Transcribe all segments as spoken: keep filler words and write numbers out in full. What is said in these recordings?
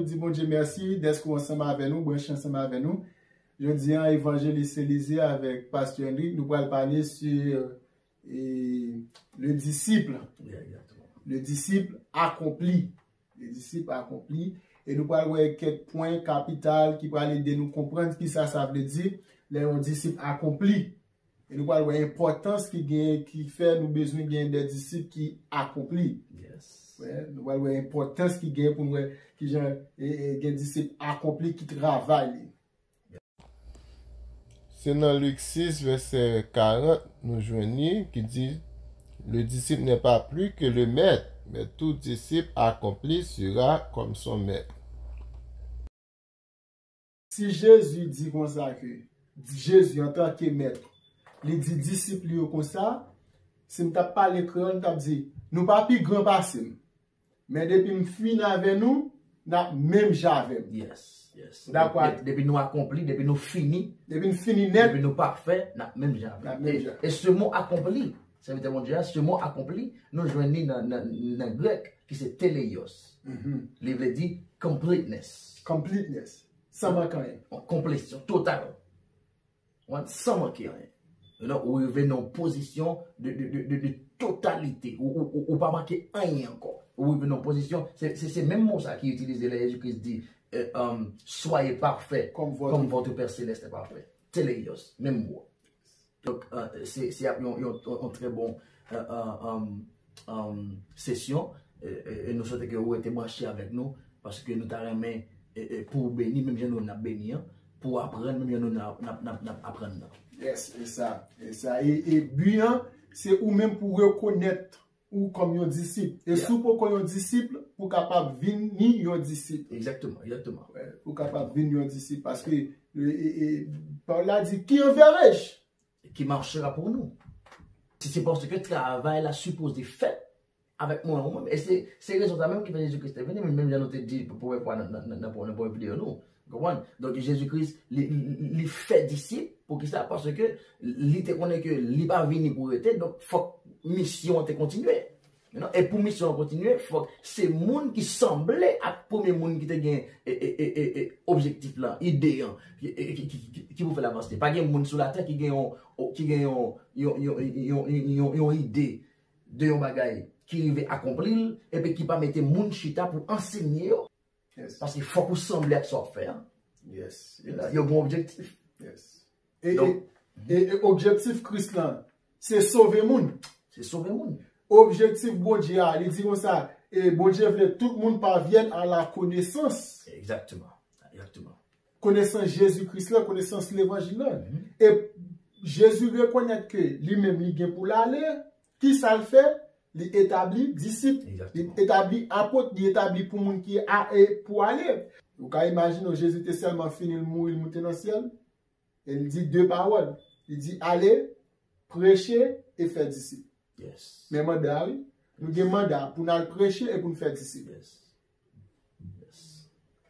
Di Bondye mèsi dèske w ansanm avè nou, branche ansanm avè nou. Jodi a, Evanjelis Elize avèk Pastè Hendrick, nou pral pale sou, e, le disciple. Le disciple accompli. Le disciple accompli. E nou pral wè kèk pwen kapital ki pral ede nou konprann kisa sa vle di lè yon disip akonpli. E nou pral wè enpòtans ki gen, ki fè nou bezwen gen de disip ki akonpli. Yes. Wè, nou pral wè enpòtans ki gen pou nou wè kijan, e, e, gen disip akonpli ki travay li. Se nan Lik sis, vèsè karant, nou jwenn li, ki di, Le disciple n'est pas plus que le maître, mais tout disciple accompli sera comme son maître. Si Jezi di konsa ke, Jezi antanke mèt, li di disip li yo konsa, si m t ap pale kreyòl, m t ap di, nou pa pi gran pase m. Men depi m fin avè nou, n ap menm jan avè m. Yes, yes. Ou dakò ak Depi nou akonpli, depi nou fini, Depi n fini nèt, depi nou pafè, n ap menm jan avè m. N ap menm jan. E, e se mo akonpli, sèvitè Bondye a, se mo akonpli, nou jwenn li nan, nan, nan grèk, ki se teleios. Mhm. Li vle di completeness. Completeness. San mank anyen. Yon konplesyon total. Ou konprann? San manke anyen. You know, ou rive nan yon pozisyon de, de, de, de, de totalite. Ou, ou, ou, ou pa manke anyen ankò. Ou rive nan yon pozisyon, se, se, se menm mo sa ki itilize lè Jezi Kris di, euh, um, soyez parfaits comme votre Père céleste est parfait. Teleios, menm mo. Donk, euh, se, se ap yon, yon, yon, yon trè bon, euh, euh, um, um, sesyon. E, e, e nou swete ke ou rete branche avèk nou, paske nou ta renmen, e, e, pou ou beni, menm jan nou n ap beni an, pou w aprann, menm jan nou n ap, n ap, n ap, n ap aprann nan. Yes, e sa, e sa. E, e bi an, se ou menm pou rekonèt ou kòm yon disip. E si w poko yon disip, pou kapab vin ni yon disip. Egzakteman, egzakteman. Wè, pou kapab vin yon disip. Paske, e, e, e, pawòl la di, qui enverrai-je? Qui marchera pour nous? Si se paske travay la sipoze fèt avèk mwen, ou menm. E se, se rezon sa menm ki fè Jezi Kris te vini, men menm jan nou te di pou premye fwa nan, nan, nan, nan, nan premye videyo nou. Ou konprann? Donk, Jezi Kris, li, li, li fè disip. Poukisa? Paske li te konnen ke li pa vini pou rete, donk fòk misyon an te kontinye. You know? E pou misyon an kontinye, fòk se moun ki sanble ak premye moun ki te gen, e, e, e, e, e, objektif lan, ide an, ki, e, ki, ki, ki, ki pou fè l avanse. Pa gen moun sou latè ki gen yon, ki gen yon, yon, yon, yon, yon, yon, yon ide de yon bagay ki rive akonpli l, epi ki pa mete moun chita pou ansenye yo. Yes. Paske fòk ou sanble ak sa w ap fè a. Yes, yes. Yo gen yon objektif. Yes. E, Donk, e, e, e objektif Kris lan, se sove moun. Se sove moun. Objektif Bondye a, li di konsa, e Bondye vle tout moun parvienne à la connaissance. Egzakteman. Egzakteman. Konesans Jezi Kris lan, konesans levanjil lan. Mhm. E Jezi rekonèt ke li menm li gen pou l ale, ki sa l fè? Li etabli disip, li Egzakteman. etabli apot, li etabli pou moun ki a, e, pou ale. Ou ka imajine w, Jezi te sèlman fini l mouri, l moute nan syèl. E l di de pawòl. Li di, ale, preche e fè disip. Yes. Men manda a, wi. Nou gen manda pou n al preche e pou n fè disip. Yes. Yes.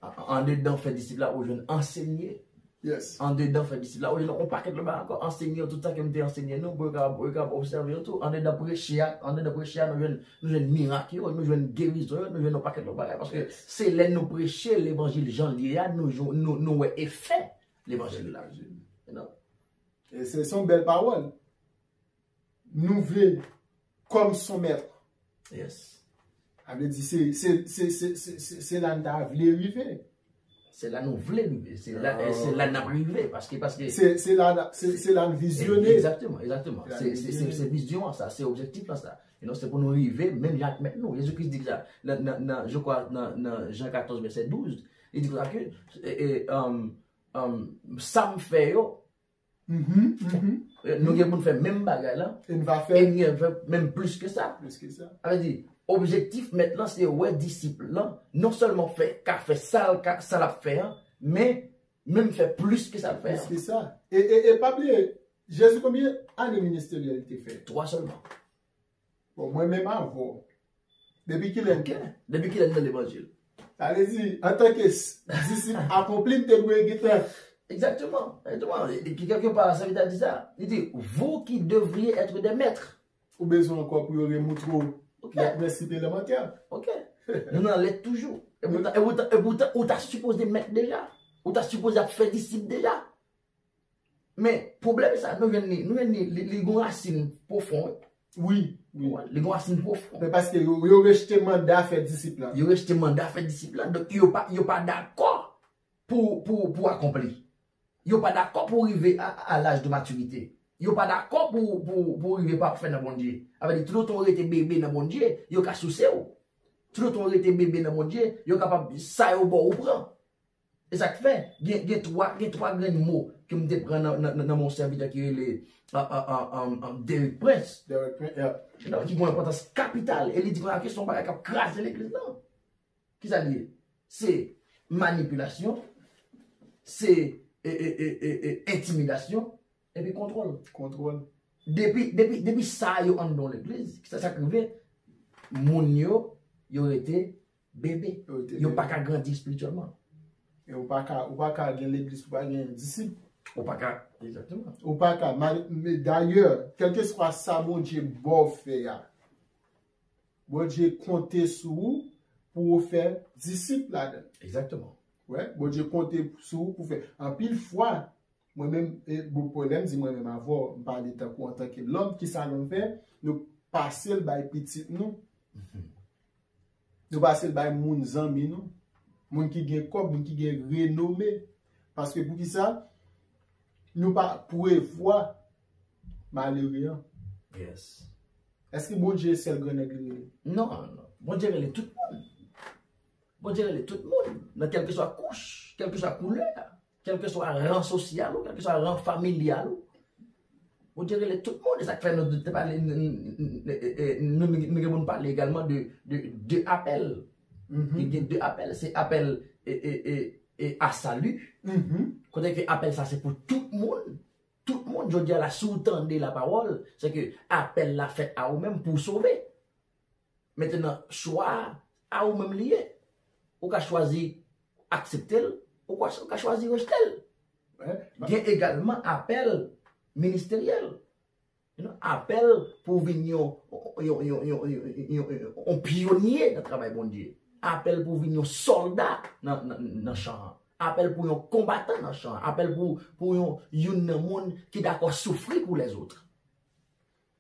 A-, andedan fè disip la, ou jwenn ansenye. Yes. Andedan fè disip la, ou jwenn yon pakèt lòt bagay ankò. Ansenye yo tout sa ke m te ansenye nou, pou yo kapab, pou yo kapab obsève yo tou. Andedan preche a, andedan preche a, nou jwenn, nou jwenn mirak yo, nou jwenn gerizon yo, nou jwenn yon pakèt lòt bagay. Paske Yes. se lè nou preche levanjil jan l ye a, nou, nou, nou wè efè levanjil la. You know? E se, se yon bèl pawòl. Nou vle kòm son mèt. Yes. Sa vle di se, se, se, se, se, se, se la n ta vle rive. Se la nou vle rive. Se la, Oh. se la n ap rive. Paske, paske Se, se la, se, se la n vizyone. Egzakteman, egzakteman. Se la n Se, se, se, vizyone. se vizyon an sa, se objektif la sa. E non, se pou nou rive, menm jan ak mèt nou. Jezi Kris di sa, nan, nan, nan, je crois, nan, nan Jan katòz, vèsè douz, li di konsa ke, e, e, um, um, sa m fè yo, Mhm, mhm. Nou gen pou n fè menm bagay la. E n va fè E n gen fè menm plis ke sa. Plis ke sa. Sa vle di, objektif mèt lan, se wè disip lan, non sèlman fè, ka fè sa l ka, sa l ap fè an, men menm fè plis ke sa l fè Plis an. ke sa. E, e, e pa bliye, Jezi, konbyen ane ministeryèl li te fè? Twa sèlman. Bon, mwen menm avè w. Depi kilè n Ok. Depi kilè n nan levanjil? Sa vle di, antanke s-, disip akonpli, n te dwe gentan. Egzakteman. Egzakteman. E ki kèlke pa, sa vle di sa. Li di, vous qui devriez être des maîtres. Ou bezwen ankò pou yo remoutre w Ok. lè prensip elemantè. Ok. Nou nan lèt toujou. Epoutan, epoutan, epoutan, ou ta sipoze mèt deja. Ou ta sipoze ap fè disip deja. Men, pwoblèm sa, nou jwenn li, nou jwenn li, li, li gon rasin pwofon, wi. Wi, wi. Li gon rasin pwofon. Men paske yo, yo rejte manda fè disip la. Yo rejte manda fè disip la, donk yo pa, yo pa dakò pou, pou, pou akonpli. Yo pa dakò pou rive a, a laj de matirite. Yo pa dakò pou, pou, pou rive pafè nan Bondye. Sa vle di, toutotan w rete bebe nan Bondye, yo ka souse w. Toutotan w rete bebe nan Bondye, yo kapab sa yo ba w ou pran. E sa k fè, gen, gen twa, gen twa grenn mo ke m te pran nan, nan, nan, nan yon sèvitè ki rele an, an, an, an, an Derek Prince. Derek Prince, yeah. Ki gen yon enpòtans kapital, e li di konsa ke se yon bagay k ap kraze legliz lan. Kisa l ye? Se manipilasyon, se e, e, e, e, e, entimidasyon, epi kontwòl. Kontwòl. Depi, depi, depi sa yo anndan yon legliz, kisa sa k rive? Moun yo, yo rete bebe. Yo rete Yo bebe. Pa ka grandi espirityèlman. E ou pa ka, ou pa ka gen legliz pou pa gen disip. Ou pa ka, egzakteman. Ou pa ka. Mal- men dayè, kèlkeswa sa Bondye ba w fè a, Bondye konte sou ou pou ou fè disip ladan. Egzakteman. Wè, Bondye konte sou ou pou fè. Anpil fwa, mwen menm, e, bon, pwoblèm di mwen menm avè w, m pale tankou antanke lòm, kisa nou fè? Nou pase l bay pitit nou. Nou pase l bay moun zanmi nou. Moun ki gen kòb, moun ki gen renome. Paske poukisa? Nou pa prevwa malere an. Yes. Èske Bondye sèl grannèg li rele? Non, non. Bondye rele tout moun. Bondye rele tout moun. Nan kèlkeswa kouch, kèlkeswa koulè, kèlkeswa ran sosyal ou, kèlkeswa ran familyal ou. Bondye rele tout moun. E sa k fè nou te pale, n- n- n- e- e- nou, nou gen moun pale egalman de, de, de apèl. Li gen de apèl. Se apèl e, e, e, e a sali. Kote ke apèl sa se pou tout moun. Tout moun, jodi a la, si w tande lapawòl, se ke apèl la fèt a ou menm pou w sove. Mentenan, chwa a, a ou menm li ye. Ou ka chwazi aksepte l, ou ka, ou ka chwazi rejte l. Gen egalman apèl ministeryèl. You know, apèl pou w vin yon, yon, yon, yon, yon, yon, yon, yon pyonye nan travay Bondye. Apèl pou w vin yon sòlda nan, nan, nan chan an. Apèl pou yon konbatan nan chan an. Apèl pou, pou yon, youn nan moun ki dakò soufri pou lèzòt.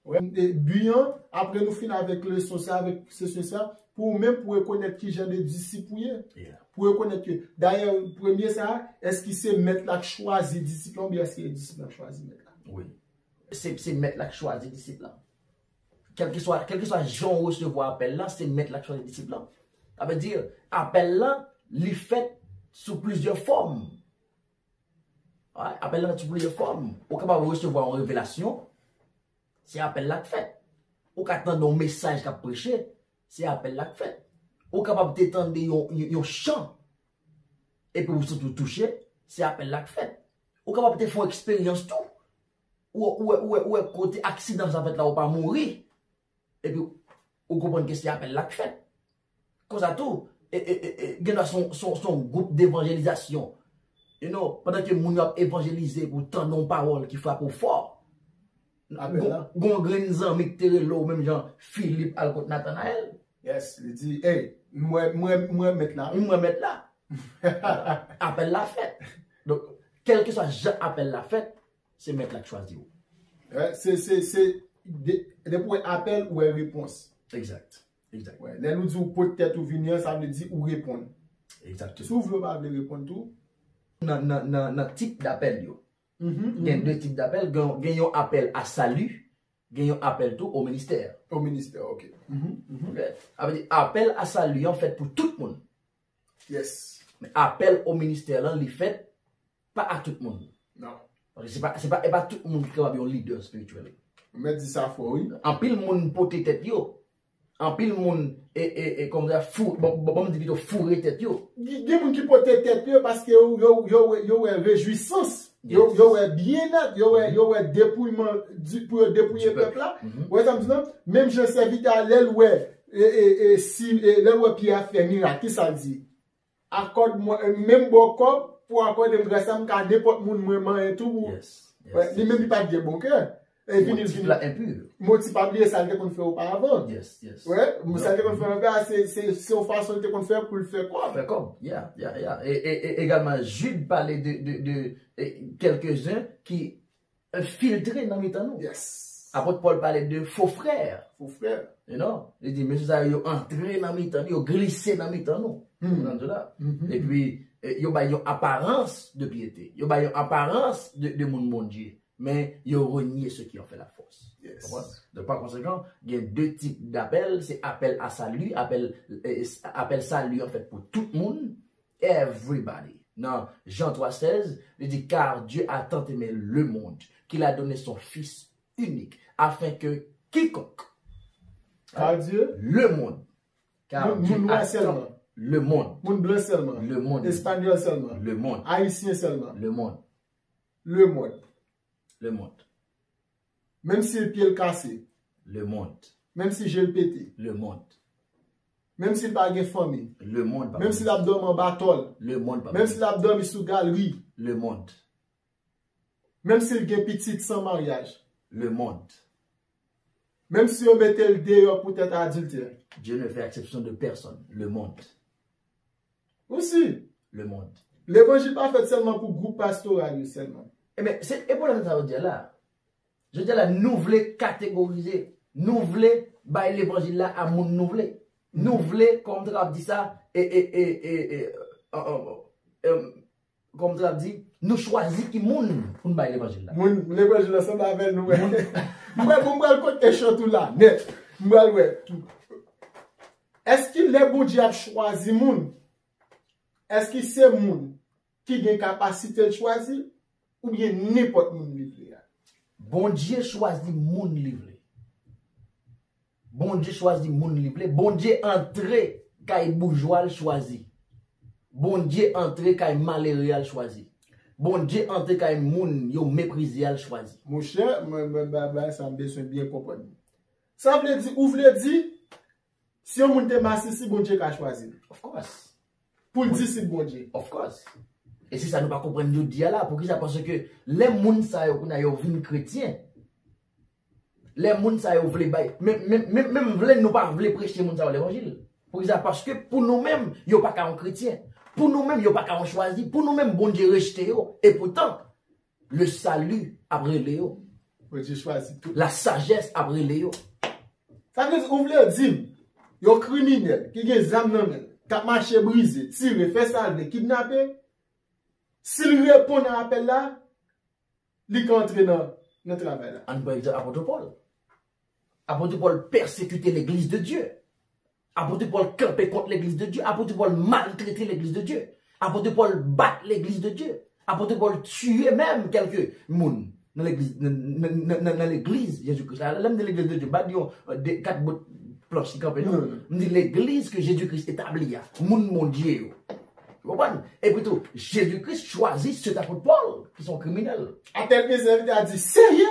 Wè, e, bi an, apre nou fin avèk leson sa, avèk sesyon sa, pou ou menm pou rekonèt ki jan de disip ou ye. Yeah. Pou rekonèt ke, dayè, premye sa, èske se mèt la k chwazi disip la oubyen èske se disip la k chwazi mèt la? Wi. Se, se mèt la k chwazi disip la. Kèlkeswa, kèlkeswa jan w resevwa apèl la, se mèt la k chwazi disip la. Sa vle di, apèl la, li fèt sou plizyè fòm. Alright? Apèl la fèt sou plizyè fòm. Ou kapab resevwa yon revelasyon, se apèl la k fèt. Ou ka tande yon mesaj k ap preche, se apèl la k fèt. Ou kapab te tande yon, yon, yon chan, epi ou santi w touche, se apèl la k fèt. Ou kapab te fè yon eksperyans tou. Ou, ou, wè- ou, wè- ou wè kote aksidan sa fèt la, ou pa mouri. Epi ou konprann ke se apèl la k fèt. Konsa tou, e, e, e, e, gen dwa se yon- se yon- se yon gwoup devanjelizasyon. You know, pandan ke moun yo ap evanjelize pou tande yon pawòl ki frape w fò. Apèl la. Gon gon grenn zanmi ki te rele w menm jan Filip al kot Natanayèl. Yes, li di, hey, mwen, mwen, mwen mèt la. Mwen mèt la. Apèl la fèt. Donk, kèlkeswa jan apèl la fèt, se mèt la k chwazi w. Wè, se, se, se, de- depi w wè apèl, ou wè repons. Egzakt. Egzakt. Wè, lè nou di ou pote tèt ou vini an, sa vle di ou reponn. Egzakteman. Si ou vle ou pa vle reponn tou. Nan, nan, nan, nan tip dapèl yo. Mhm, Gen mhm. De tip dapèl, gen, gen yon apèl a sali, gen yon apèl tou o ministè. O ministè, ok. Mhm, mhm. Ok? Sa vle di, apèl a sali an fèt pou tout moun. Yes. Men apèl o ministè lan, li fèt pa a tout moun. Non. Paske se pa, se pa, e pa tout moun ki kapab yon lidè espirityèl. Ou mèt di sa fò, wi. Anpil moun pote tèt yo. Anpil moun, e, e, e, kòm sa, fou, bon, bon, bon, m di pito foure tèt yo. Gen gen moun ki pote tèt yo paske yo, yo, yo, wè- yo wè rejwisans, yo, Yes. yo wè byennèt, yo wè, yo wè depouyman di- pou yo depouye Du peuple. Pèp la. Mhm. Wè sa m di lan? Menm jan sèvitè a lè l wè, e, e, e, si, e, lè l wè Pyè ap fè mirak, ki sa l di? Akòd mwen, e, menm bò kòb pou akòde m gras la, m ka nenpòt moun mwen manyen tou. Pou- Yes. Wè, li menm li pa t gen bon kè. E vini, motif la enpi. Motif, pa bliye sa l te konn fè oparavan. Yes, yes. Wi, sa l te konn fè oparavan, se, se, se yon fason l te konn fè pou l fè kòb. Fè kòb, yeah, yeah, yeah. E, e, e egalman, Jid pale de, de, de, e, kèlkezen ki, e, filtre nan mitan nou. Yes. Apot Pòl pale de fo frè. Fo frè. You know? Li di, mesye sa yo, yo antre nan mitan nou, yo glise nan mitan nou. Ou konprann sa la? Epi, e, yo bay yon aparans de pyete. Yo bay yon aparans de, de moun Bondye. Men yo renye ceux qui en font la force. Yes. Konprann? Donk, pa konsekan, gen de tip d'apèl, se apèl a sali, apèl, e, apèl sali an fèt pou tout moun, everybody. Nan Jan twa sèz, li di, car Dieu a tant aimé le monde, qu'il a donné son Fils unique, afin que quiconque. Car Dieu. Le monde. Car Dieu a tant. Moun nwè sèlman. Le monde. Moun blan sèlman. Le monde. Espanyòl sèlman. Le monde. Ayisyen sèlman. Le monde. Le monde. Le monde. Menm si pye l kase. Le monde. Menm si je l pete. Le monde. Menm si l pa gen fanmi. Le monde, papa. Menm si l ap dòmi anba tòl. Le monde, papa. Menm si l ap dòmi sou galri. Le monde. Menm si l gen pitit san maryaj. Le monde. Menm si yo mete l deyò poutèt adiltè. Dieu ne fait exception de personne. Le monde. Ou si? Le monde. Levanjil pa fèt sèlman pou gwoup pastoral yo sèlman. Ebyen, se, e pwoblèm sa yo di a la. Jodi a la, nou vle kategorize, nou vle bay levanjil la a moun nou vle. Nou vle, kòm m t ap di sa, e, e, e, e, e, e, e, kòm m t ap di, nou chwazi ki moun pou n bay levanjil la. Moun, levanjil la sanble avè nou, wè. M pral, m pral kote echantou la, nèt. M pral wè. Èske lè Bondye ap chwazi moun, èske se moun ki gen kapasite l chwazi, oubyen nenpòt moun li vle a? Bondye chwazi moun li vle. Bondye chwazi moun li vle. Bondye antre kay boujwa l chwazi. Bondye antre kay malere a l chwazi. Bondye antre kay moun yo meprize a l chwazi. Monchè, mwen, mwen, ba, ba, sa m bezwen byen konprann. Sa vle di, ou vle di, si yon moun te masisi, Bondye ka chwazi l. Of course. Pou l disip Bondye. Of course. E se sa nou pa konprann jodi a la. Poukisa? Paske lè moun sa yo, kounye a, yo vin kretyen, lè moun sa yo vle bay, menm, menm, menm, menm vle nou pa vle preche moun sa yo levanjil. Poukisa? Paske pou nou menm, yo pa ka yon kretyen. Pou nou menm, yo pa ka yon chwazi. Pou nou menm, Bondye rejte yo. E poutan, le salut ap rele yo. Bondye chwazi tout. La sagesse ap rele yo. Sa vle di, ou vle di m, yon kriminèl ki gen zam nan men l, k ap mache brize, tire, fè sa l vle, kidnape, si l reponn a apèl la, li ka antre nan, nan travay la. Ann pran egzanp apot Pòl. Apot Pòl pèsekite legliz de Dye. Apot Pòl kanpe kont legliz de Dye. Apot Pòl maltrete legliz de Dye. Apot Pòl bat legliz de Dye. Apot Pòl tiye menm kèlke moun nan legliz, nan, nan, nan, nan, nan legliz Jezi Kris la. Lè m di legliz de Dye, m pa di yon, de, kat bout planch ki kanpe, non. Non, non. M di legliz ke Jezi Kris etabli a, moun Bondye yo. Ou konprann? Epi tou, Jezi Kris chwazi set apot Pòl, ki se yon kriminèl. Apèl Pyè te di, Seyè,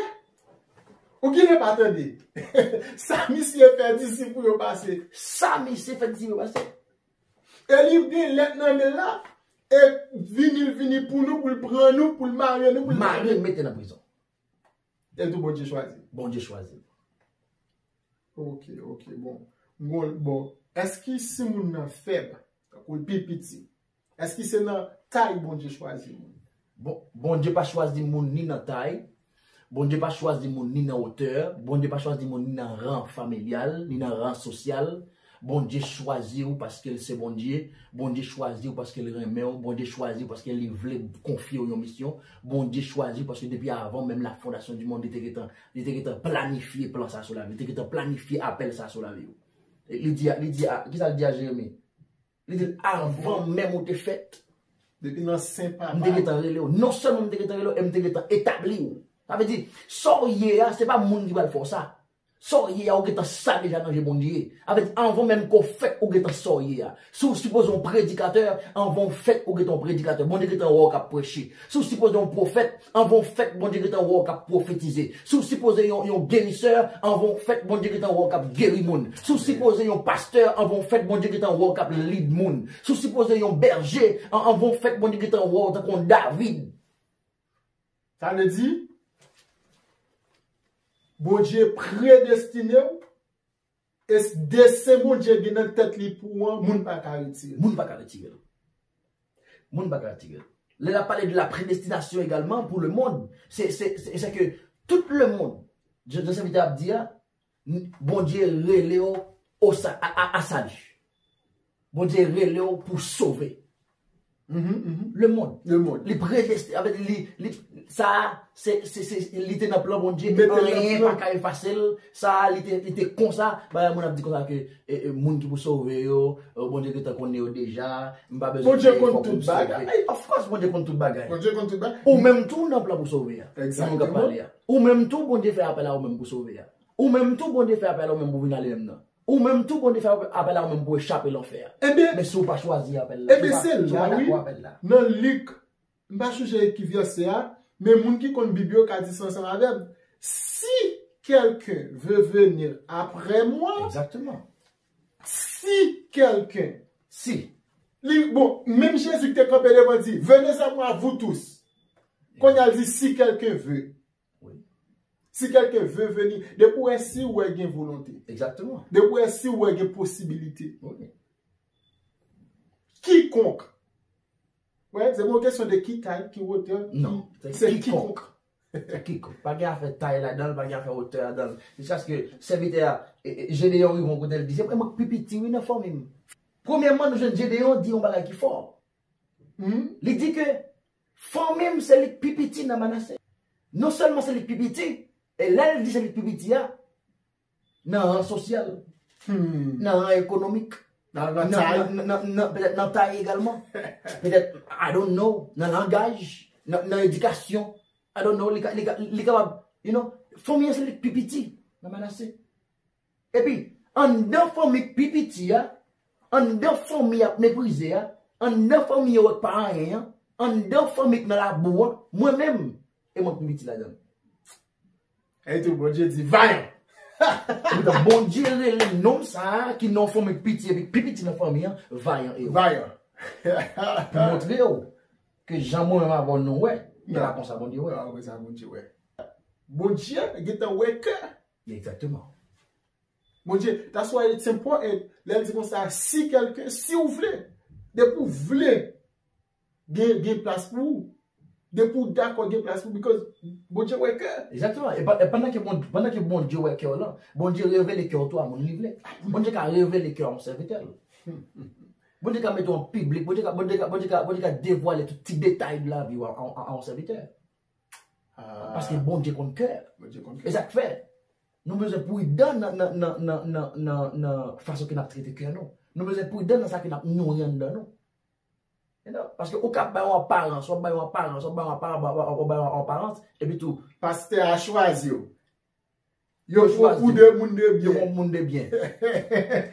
ou genlè pa tande. Sa misye fè disip ou yo pase. Sa misye fè disip yo pase. E li gen lèt nan men l la, e vini, l vini pou nou, pou l pran nou, pou l mare nou, pou l mare nou, mete nan prizon. E tou Bondye chwazi. Bondye chwazi. Ok, ok, bon. Bon, bon. Èske si moun nan fèb, tankou l pi piti, èske se nan tay Bondye chwazi moun? Bon, Bondye pa chwazi moun ni nan tay, Bondye pa chwazi moun ni nan wotè, Bondye pa chwazi moun ni nan ran familyal, ni nan ran sosyal. Bondye chwazi w paske l se Bondye, Bondye chwazi w paske l renmen w, Bondye chwazi w paske li vle konfye w yon misyon, Bondye chwazi w paske depi avan menm la fondasyon di mond, li te gentan, li te gentan planifye plan sa sou lavi w, li te gentan planifye apèl sa sou lavi w. E li di, li di, kisa l di a Jeremi? Li di l, avan menm ou te fèt, depi nan sen papa, m te gentan rele w. Non sèlman m te gentan rele w, e m te gentan etabli w. Sa vle di, sa w ye a, se pa moun ki pral fè w sa. Sa w ye a, ou gentan sa deja nan je Bondye. Sa vle di, anvan menm ke w fèt, ou gentan sa w ye a. Si w sipoze yon predikatè, anvan w fèt, ou gentan yon predikatè. Bondye gentan wè w k ap preche. Si w sipoze yon pwofèt, anvan w fèt, Bondye gentan wè w k ap pwofetize. Si w sipoze yon, yon gerisè, anvan w fèt, Bondye gentan wè w k ap geri moun. Si w sipoze yon pastè, anvan w fèt, Bondye gentan wè w k ap lid moun. Si w sipoze yon bèje, an-, anvan w fèt, Bondye gentan wè w tankou yon David. Sa vle di, Bondye predestine w, e s- desen Bondye gen nan tèt li pou ou an, moun pa ka retire l. Moun pa ka retire l. Moun pa ka retire l. Lè l ap pale de la prédestination également pour le monde, se, se, se, se ke tout le monde, jan, jan sèvitè ap di a, Bondye rele w o sa, a, a, a sali. Bondye rele w pou sove. Le monde. Le monde. Li predestine, avè li, li, sa, se, se, se, li te nan plan Bondye, e anyen pa ka efase l. Sa, li te, li te konsa. Bagay moun ap di konsa ke e, e, moun ki pou sove yo, e, Bondye gentan konnen yo deja. M pa bezwen Bondye konn tout bagay. Of course, Bondye konn tout bagay. Bondye konn tout bagay. Ou menm tou nan plan pou sove a. Exactement. Ou menm tou Bondye fè apèl a ou menm pou sove a. Ou menm tou Bondye fè apèl a ou menm pou vin ale menm nan. Ou menm tou Bondye fè apèl a ou menm pou echape lanfè a. Ebyen, men si w pa chwazi apèl la, ebyen, se la wi. Nan Lik, m pa sonje ki vèsè a, men moun ki konn Bib yo ka di sa ansanm avè m. Si quelqu'un veut venir après moi, exactement. Si quelqu'un. Si. Li, bon, menm Jezi ki te kanpe devan di, venez à moi, vous tous. Kounye a l di, si quelqu'un veut. Si quelqu'un veut venir, depi w wè si w wè gen volonte. Exactement. Depi w wè si w wè gen posibilite. Quiconque. Wè, se pa yon kesyon de ki tay, ki wotè, ki, non, se quiconque. Se quiconque. Pa gen afè tay ladan l, pa gen afè wotè ladan l. Jiskaske sèvitè a, e, e, Jedeyon rive yon kote l di, se mwen k pi piti wi nan fanmi m. Premyèman, nou jwenn Jedeyon di yon bagay ki fò. Li di ke fanmi m se li k pi piti nan Manase. Non sèlman se li k pi piti, e lè l di se li k pi piti a, nan ran sosyal, nan ran ekonomik, nan, nan, nan, nan, nan, petèt nan tay egalman, petèt, I don't know, nan langaj, nan, nan edikasyon, I don't know, li ka, li ka, li kapab, you know, fanmi an se li k pi piti nan Manase. Epi, anndan fanmi k pi piti a, anndan fanmi y ap meprize a, anndan fanmi yo wè k pa anyen an, anndan fanmi k nan labou an, mwen menm, e mwen k pi piti ladan l. E tou, Bondye di, vayan! Poutan, Bondye rele nonm sa a, ki nan yon fanmi k piti, epi k pi piti nan fanmi an, vayan, e yo. Vayan. Pou montre yo ke jan mwen menm avè w nou wè, e pa konsa Bondye wè. E pa konsa Bondye wè. Bondye gentan wè kè. Exactement. Bondye, that's why it's important. Lè l di konsa, si kèlken, si w vle, depi w vle, gen, gen plas pou ou. Depi w dakò, gen plas pou ou, because Bondye wè kè. Exactement. E pa- e pandan ke Bondye, pandan ke Bondye wè kè w lan, Bondye revele kè w tou a moun li vle. Bondye ka revele kè w a yon sèvitè l. Bondye ka mete w an piblik, Bondye ka, Bondye ka, Bondye ka, Bondye ka devwale tout ti detay de lavi w a, a, a, a yon sèvitè. Paske Bondye konn kè. Bondye konn kè. E sa k fè nou bezwen pridan nan, nan, nan, nan, nan, nan, nan fason ke n ap trete kè nou. Nou bezwen pridan nan sa ke n ap nouri anndan nou. You know? Paske ou ka bay yon aparans, w ap bay yon aparans, w ap bay yon aparans, w ap bay yon aparans, epi tou. Pastè a chwazi w. Yo fè w pou de moun de byen. Yo fè w moun de byen.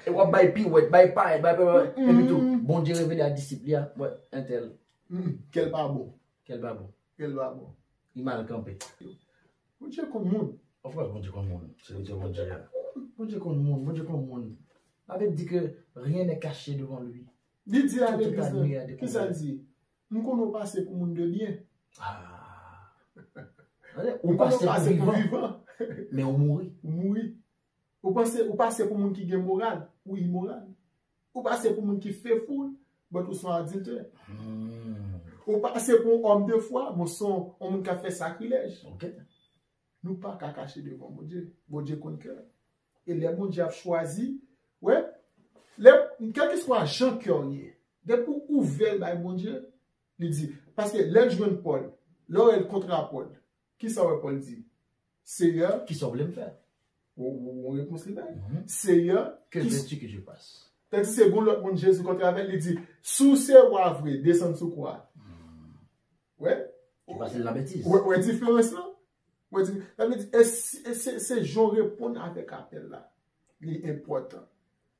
E w ap bay piwèt, bay payèt, bay, bay, bay. Epi tou, Bondye revele a disip li a, wè, entèl. Kè l pa bon. Kè l pa bon. Kè l pa bon. Li mal kanpe. Bondye konn moun. Of course, Bondye konn moun. Se li Bondye a. Bondye konn moun, Bondye konn moun. La Bible dit que rien n'est caché devant lui. Li di a legliz la, kisa l di? M konnen w pase pou moun de byen. Ah. Ou pase pou vivan. Men ou mouri. Ou mouri. Ou panse, ou pase pou moun ki gen moral, ou imoral. Ou pase pou moun ki faithful, but ou se yon adiltè. Ou pase pou yon homme de foi, bon, se yon, yon moun k ap fè sakrilèj. Nou pa ka kache devan Bondye. Bondye konn kè. E lè Bondye ap chwazi, wè, lè, kèlkeswa jan kè w ye, depi w ouvè l bay Bondye, li di, paske lè l jwenn Pòl, lè w wè l kontra Pòl, kisa w wè Pòl di? Seyè, kisa w vle m fè? Yon, yon, yon repons li bay. Seyè, que veux-tu que je fasse? Tandis se gon lòt moun Jezi kontre avè l, li di, si w se wa vre, desann sou kwa a. Wè? Ou pase l nan betiz. Wè, wè diferans lan? Wè di, sa vle di, e si- e se, se jan w reponn avèk apèl la. Li enpòtan.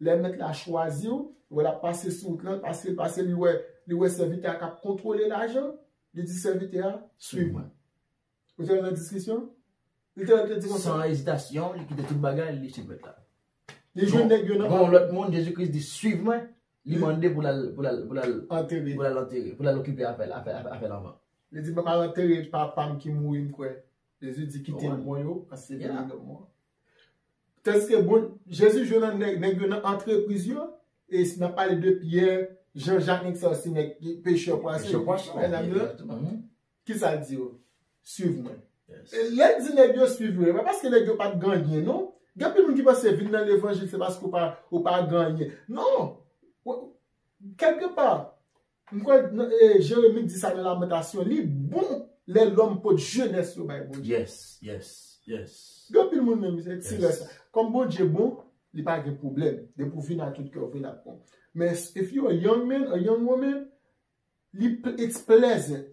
Lè mèt la chwazi w, wè l ap pase sou wout lan, pase, pase, li wè, li wè sèvitè a k ap kontwole lajan, li di sèvitè a, swiv mwen. Ou te nan diskisyon? Li te, te di konsa. San ezitasyon, li kite tout bagay, li swiv mèt la. Li jwenn nèg yo nan. Bon, lòt moun, Jezi Kris di, swiv mwen, li mande pou l al, pou l al, pou l al antere, pou l al antere, pou l al okipe afè l, afè, afè, afè l anvan. Li di, m ap al antere papa m ki mouri, m kwè. Jezi di, kite l mò yo, paske se li lòt mò. Tandiske bon, Jezi jwe nan nèg, nèg yo nan antrepriz yo, e si n ap pale de Pyè, Jan, Jak, nèg sa yo se nèg pechè pwason. Pechè pwason. Mèt dam yo, exactement. Kisa l di yo? Suiv mwen. E lè l di nèg yo suiv mwen, pa paske nèg yo pa t gen anyen, non. Gen anpil moun ki panse vin nan levanjil se paske ou pa, ou pa gen anyen. Non. Kèlkepa, m kwè nan, e, Jeremi di sa nan Lamantasyon, li bon lè lòm pot jenès yo bay Bondye. Yes, yes, yes. Gen anpil moun menm, se ti rès la. Kòm Bondye bon, li pa gen pwoblèm. Depi w vin ak tout kè w vin ap bon. Men if you a young man, a young woman, li pl- it's pleasant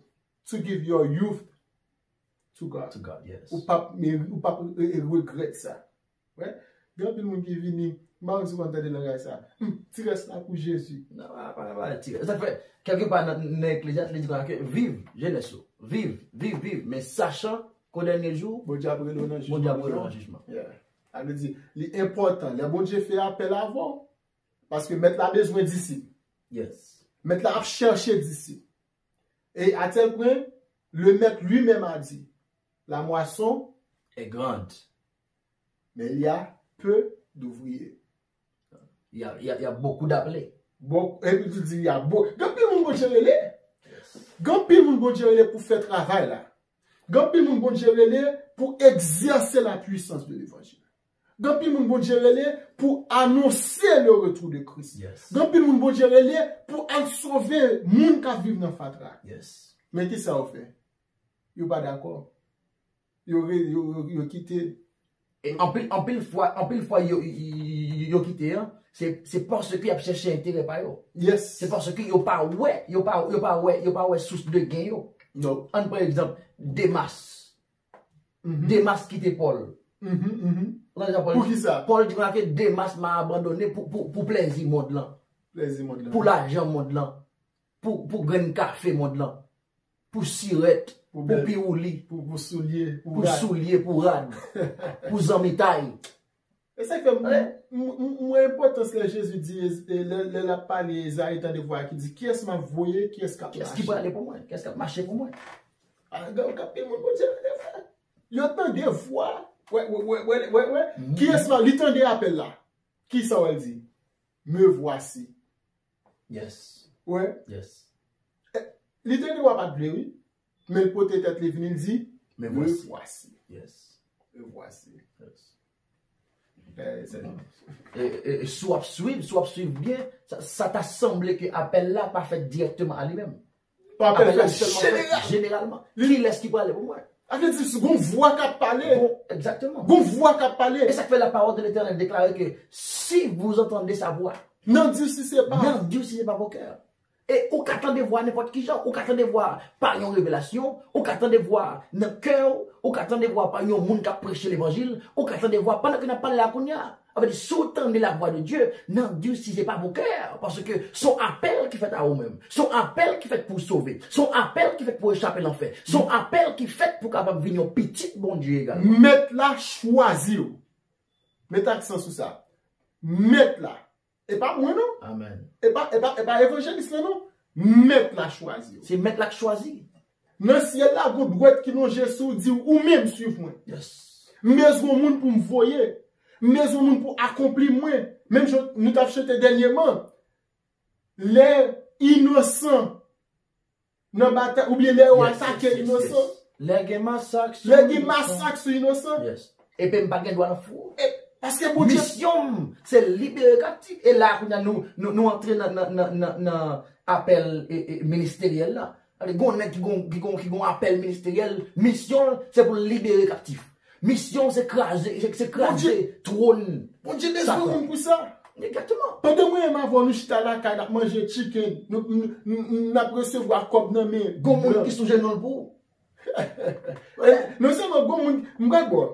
to give your youth to God. To God, yes. Ou p ap, ou p ap e- e- regrèt sa. Wè? Gen anpil moun ki vini, m pa konn si w konn tande langaj sa. Hmm, ti rès la pou Jezi. Non, pa, pa, pa, ti rès. Sa fè, kèlkepa nan, nan Eklezyas, li di konsa ke viv, jenès yo. Viv, viv, viv. Men sachan ke o dènye jou, Bondye ap rele w nan jijman. Bondye ap rele w nan jijman. Yeah. Sa vle di, li enpòtan. Lè Bondye fè apèl avè w, paske mèt la bezwen disip. Yes. Mèt la ap chèche disip. Et à tel point, le maître lui-même a dit, la moisson est grande, mais il y a peu d'ouvriers. Il y a, il y a, il y a beaucoup d'appelés. Bon, epi tou di, il y a beau. Gen anpil moun Bondye rele. Gen anpil moun Bondye rele pou fè travay la. Gen anpil moun Bondye rele pou egzèse la puissance de l'évangile. Gen anpil moun Bondye rele pou anonse le retour de Christ. Yes. Gen anpil moun Bondye rele pou al sove moun k ap viv nan fatra. Yes. Men kisa yo fè? Yo pa dakò. Yo re- yo, yo, yo kite. E anpil, anpil fwa, anpil fwa yo, yo, yo, yo kite an, se, se paske y ap chèche enterè pa yo. Yes. Se paske yo pa wè, yo pa, yo pa wè, yo pa wè sous de gen yo. Non. Ann pran egzanp, Demas. Mhm. Demas kite Pòl. Mhm, mhm. Ou konn jan Pòl, poukisa? Pòl di konsa ke Demas m'a abandonné pou, pou, pou plèzi mond lan. Plèzi mond lan. Pou lajan mond lan. Pou, pou grenn kafe mond lan. Pou sirèt, pou piwouli, pou, pou soulye, pou pou rad. Soulye, pou rad, pou zanmitay. E sa k fè m, m, m, m wè enpòtans lè Jezi di, e, lè, lè l ap pale Ezayi tande vwa ki di, kiyès m ap voye, kiyès k ap mache? Kiyès ki prale pou mwen? Kiyès k ap mache pou mwen? A, gen anpil moun Bondye tande vwa. Yo tande vwa. Wè, wè, wè, wè, wè, wè. Mhm. Kiyès m ap, li tande apèl la. Kisa w wè l di? Me voici. Yes. Wè. Yes. Eh, li te gen dwa pa t vle, wi. Men l pote tèt li vini, l di, me voici. Yes. Me voici. Yes. Eh, se e, e, e, si w ap swiv, si w ap swiv byen, sa, sa ta sanble ke apèl la pa fèt dirèkteman a li menm. Pa apèl la fèt jeneralman. Jeneralman. Kilès ki prale pou mwen? Sa vle di, gon vwa k ap pale. Bon, egzakteman. Gon vwa k ap pale. E sa k fè la parole de l'Éternel déclare que si vous entendez sa voix, n'endurcissez pas. N'endurcissez pas vos cœurs. E ou ka tande vwa nenpòt ki jan, ou ka tande vwa pa yon revelasyon, ou ka tande vwa nan kè w, ou ka tande vwa pa yon moun k ap preche levanjil, ou ka tande vwa pandan ke n ap pale la kounye a. Sa vle di, si w tande la voix de Dieu, n'endurcissez pas vos cœurs, paske se yon apèl ki fèt a ou menm. Se yon apèl ki fèt pou w sove. Se yon apèl ki fèt pou w echape lanfè. Se yon apèl ki fèt pou w kapab vin yon pitit Bondye egalman. Mèt la chwazi w. Met aksan sou sa. Mèt la. E pa mwen non. Amèn. E pa, e pa, e pa evanjelis la non. Mèt la chwazi w. Se mèt la k chwazi. Nan syèl la, gon dwèt ki lonje sou w, di w, ou menm swiv mwen. Yes. M bezwen moun pou m voye. M bezwen moun pou akonpli mwen. Menm jan nou t ap chante dènyèman. Lè inosan nan batay, oubyen lè yo atake inosan. Lè gen masak sou inosan. Lè gen masak sou inosan. Yes. Epi m pa gen dwa nan fou. E, paske Bondye. Misyon m, se libere kaptif. E la, kounye a, nou, nou, nou antre nan, nan, nan, nan, nan apèl e, e, ministeryèl la. Gade, gon nèg ki gon, ki gon, ki gon apèl ministeryèl, misyon l, se pou l libere kaptif. Misyon se kraze, se, se kraze twòn Satan. Bondye bezwen moun pou sa. Egzakteman. Pandan mwen menm avè w nou chita lakay n ap manje chicken, nou, nou, nou, nou, n ap resevwa kòb nan men. Gon moun ki sou jenou l pou ou. Non sèlman gon moun, m pral ba w.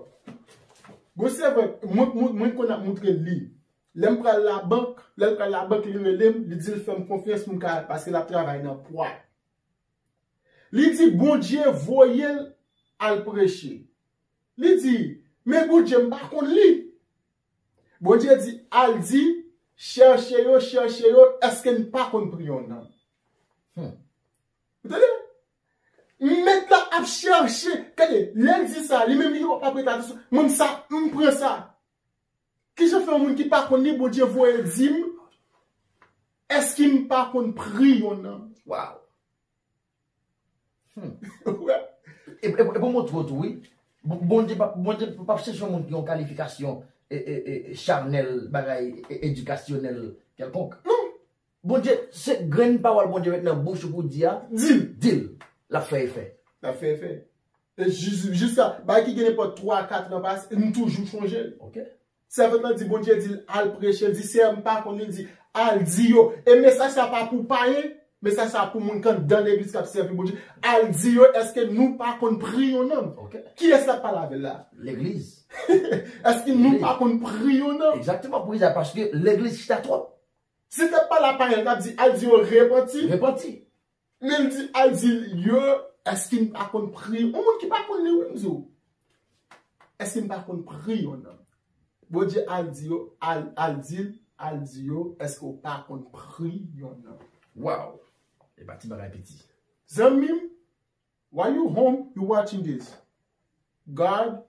Gon sèvant, mwen, mwen, mwen konn ap montre l li. Lè m pral labank, lè l pral labank, li rele m, li di l fè m konfyans pou m ka al, paske l ap travay nan pwa. Li di Bondye voye l al preche. Li di, men Bondye m pa konn li. Bondye di, al di, chèche yo, chèche yo, èske n pa konn priye yon nanm? Hmm. Ou tande? Mèt la ap chèche. Gade, lè l di sa, li menm li pa prete atansyon. Mwen sa, m pran sa. Kijan fè yon moun ki pa konn li, Bondye voye di m, èske m pa konn pri yon nonm? Wow. Wè. E, e, e pou montre w tou, wi. Bon- Bondye pa Bondye pa chèche yon moun ki yon kalifikasyon e, e, e, chanèl, bagay e, edikasyonèl kèlkonk. Non. Bondye, se grenn pawòl Bondye met nan bouch ou pou di a, Di l. Di l. L ap fè efè. L ap fè efè. E jis- Jiska bagay ki gen nenpòt twa, kat an pase, m toujou chonje l. Ok. Sèvant lan di Bondye di l al preche, l di Seyè m pa konn li, l di al di yo. E mesaj sa pa pou payen, mesaj sa pou moun k anndan legliz k ap sèvi Bondye. Al di yo, èske nou pa konn pri yon nonm? Ok. Kiyès l ap pale avè l la? Legliz. Èske nou pa konn pri yon nonm? Egzakteman, pou ki sa? Paske legliz chita twòp. Si l t ap pale a payen, l t ap di al di yo repanti. Repanti. Men l di al di yo, èske m pa konn pri yon moun ki pa konn li, wi, m di w. Èske m pa konn pri yon nonm? Bondye al di yo, al, al di l, al di yo, èske w pa konn pri yon nonm? Wow. E pa ti bagay piti. Zanmi m, while you home, you watching this. God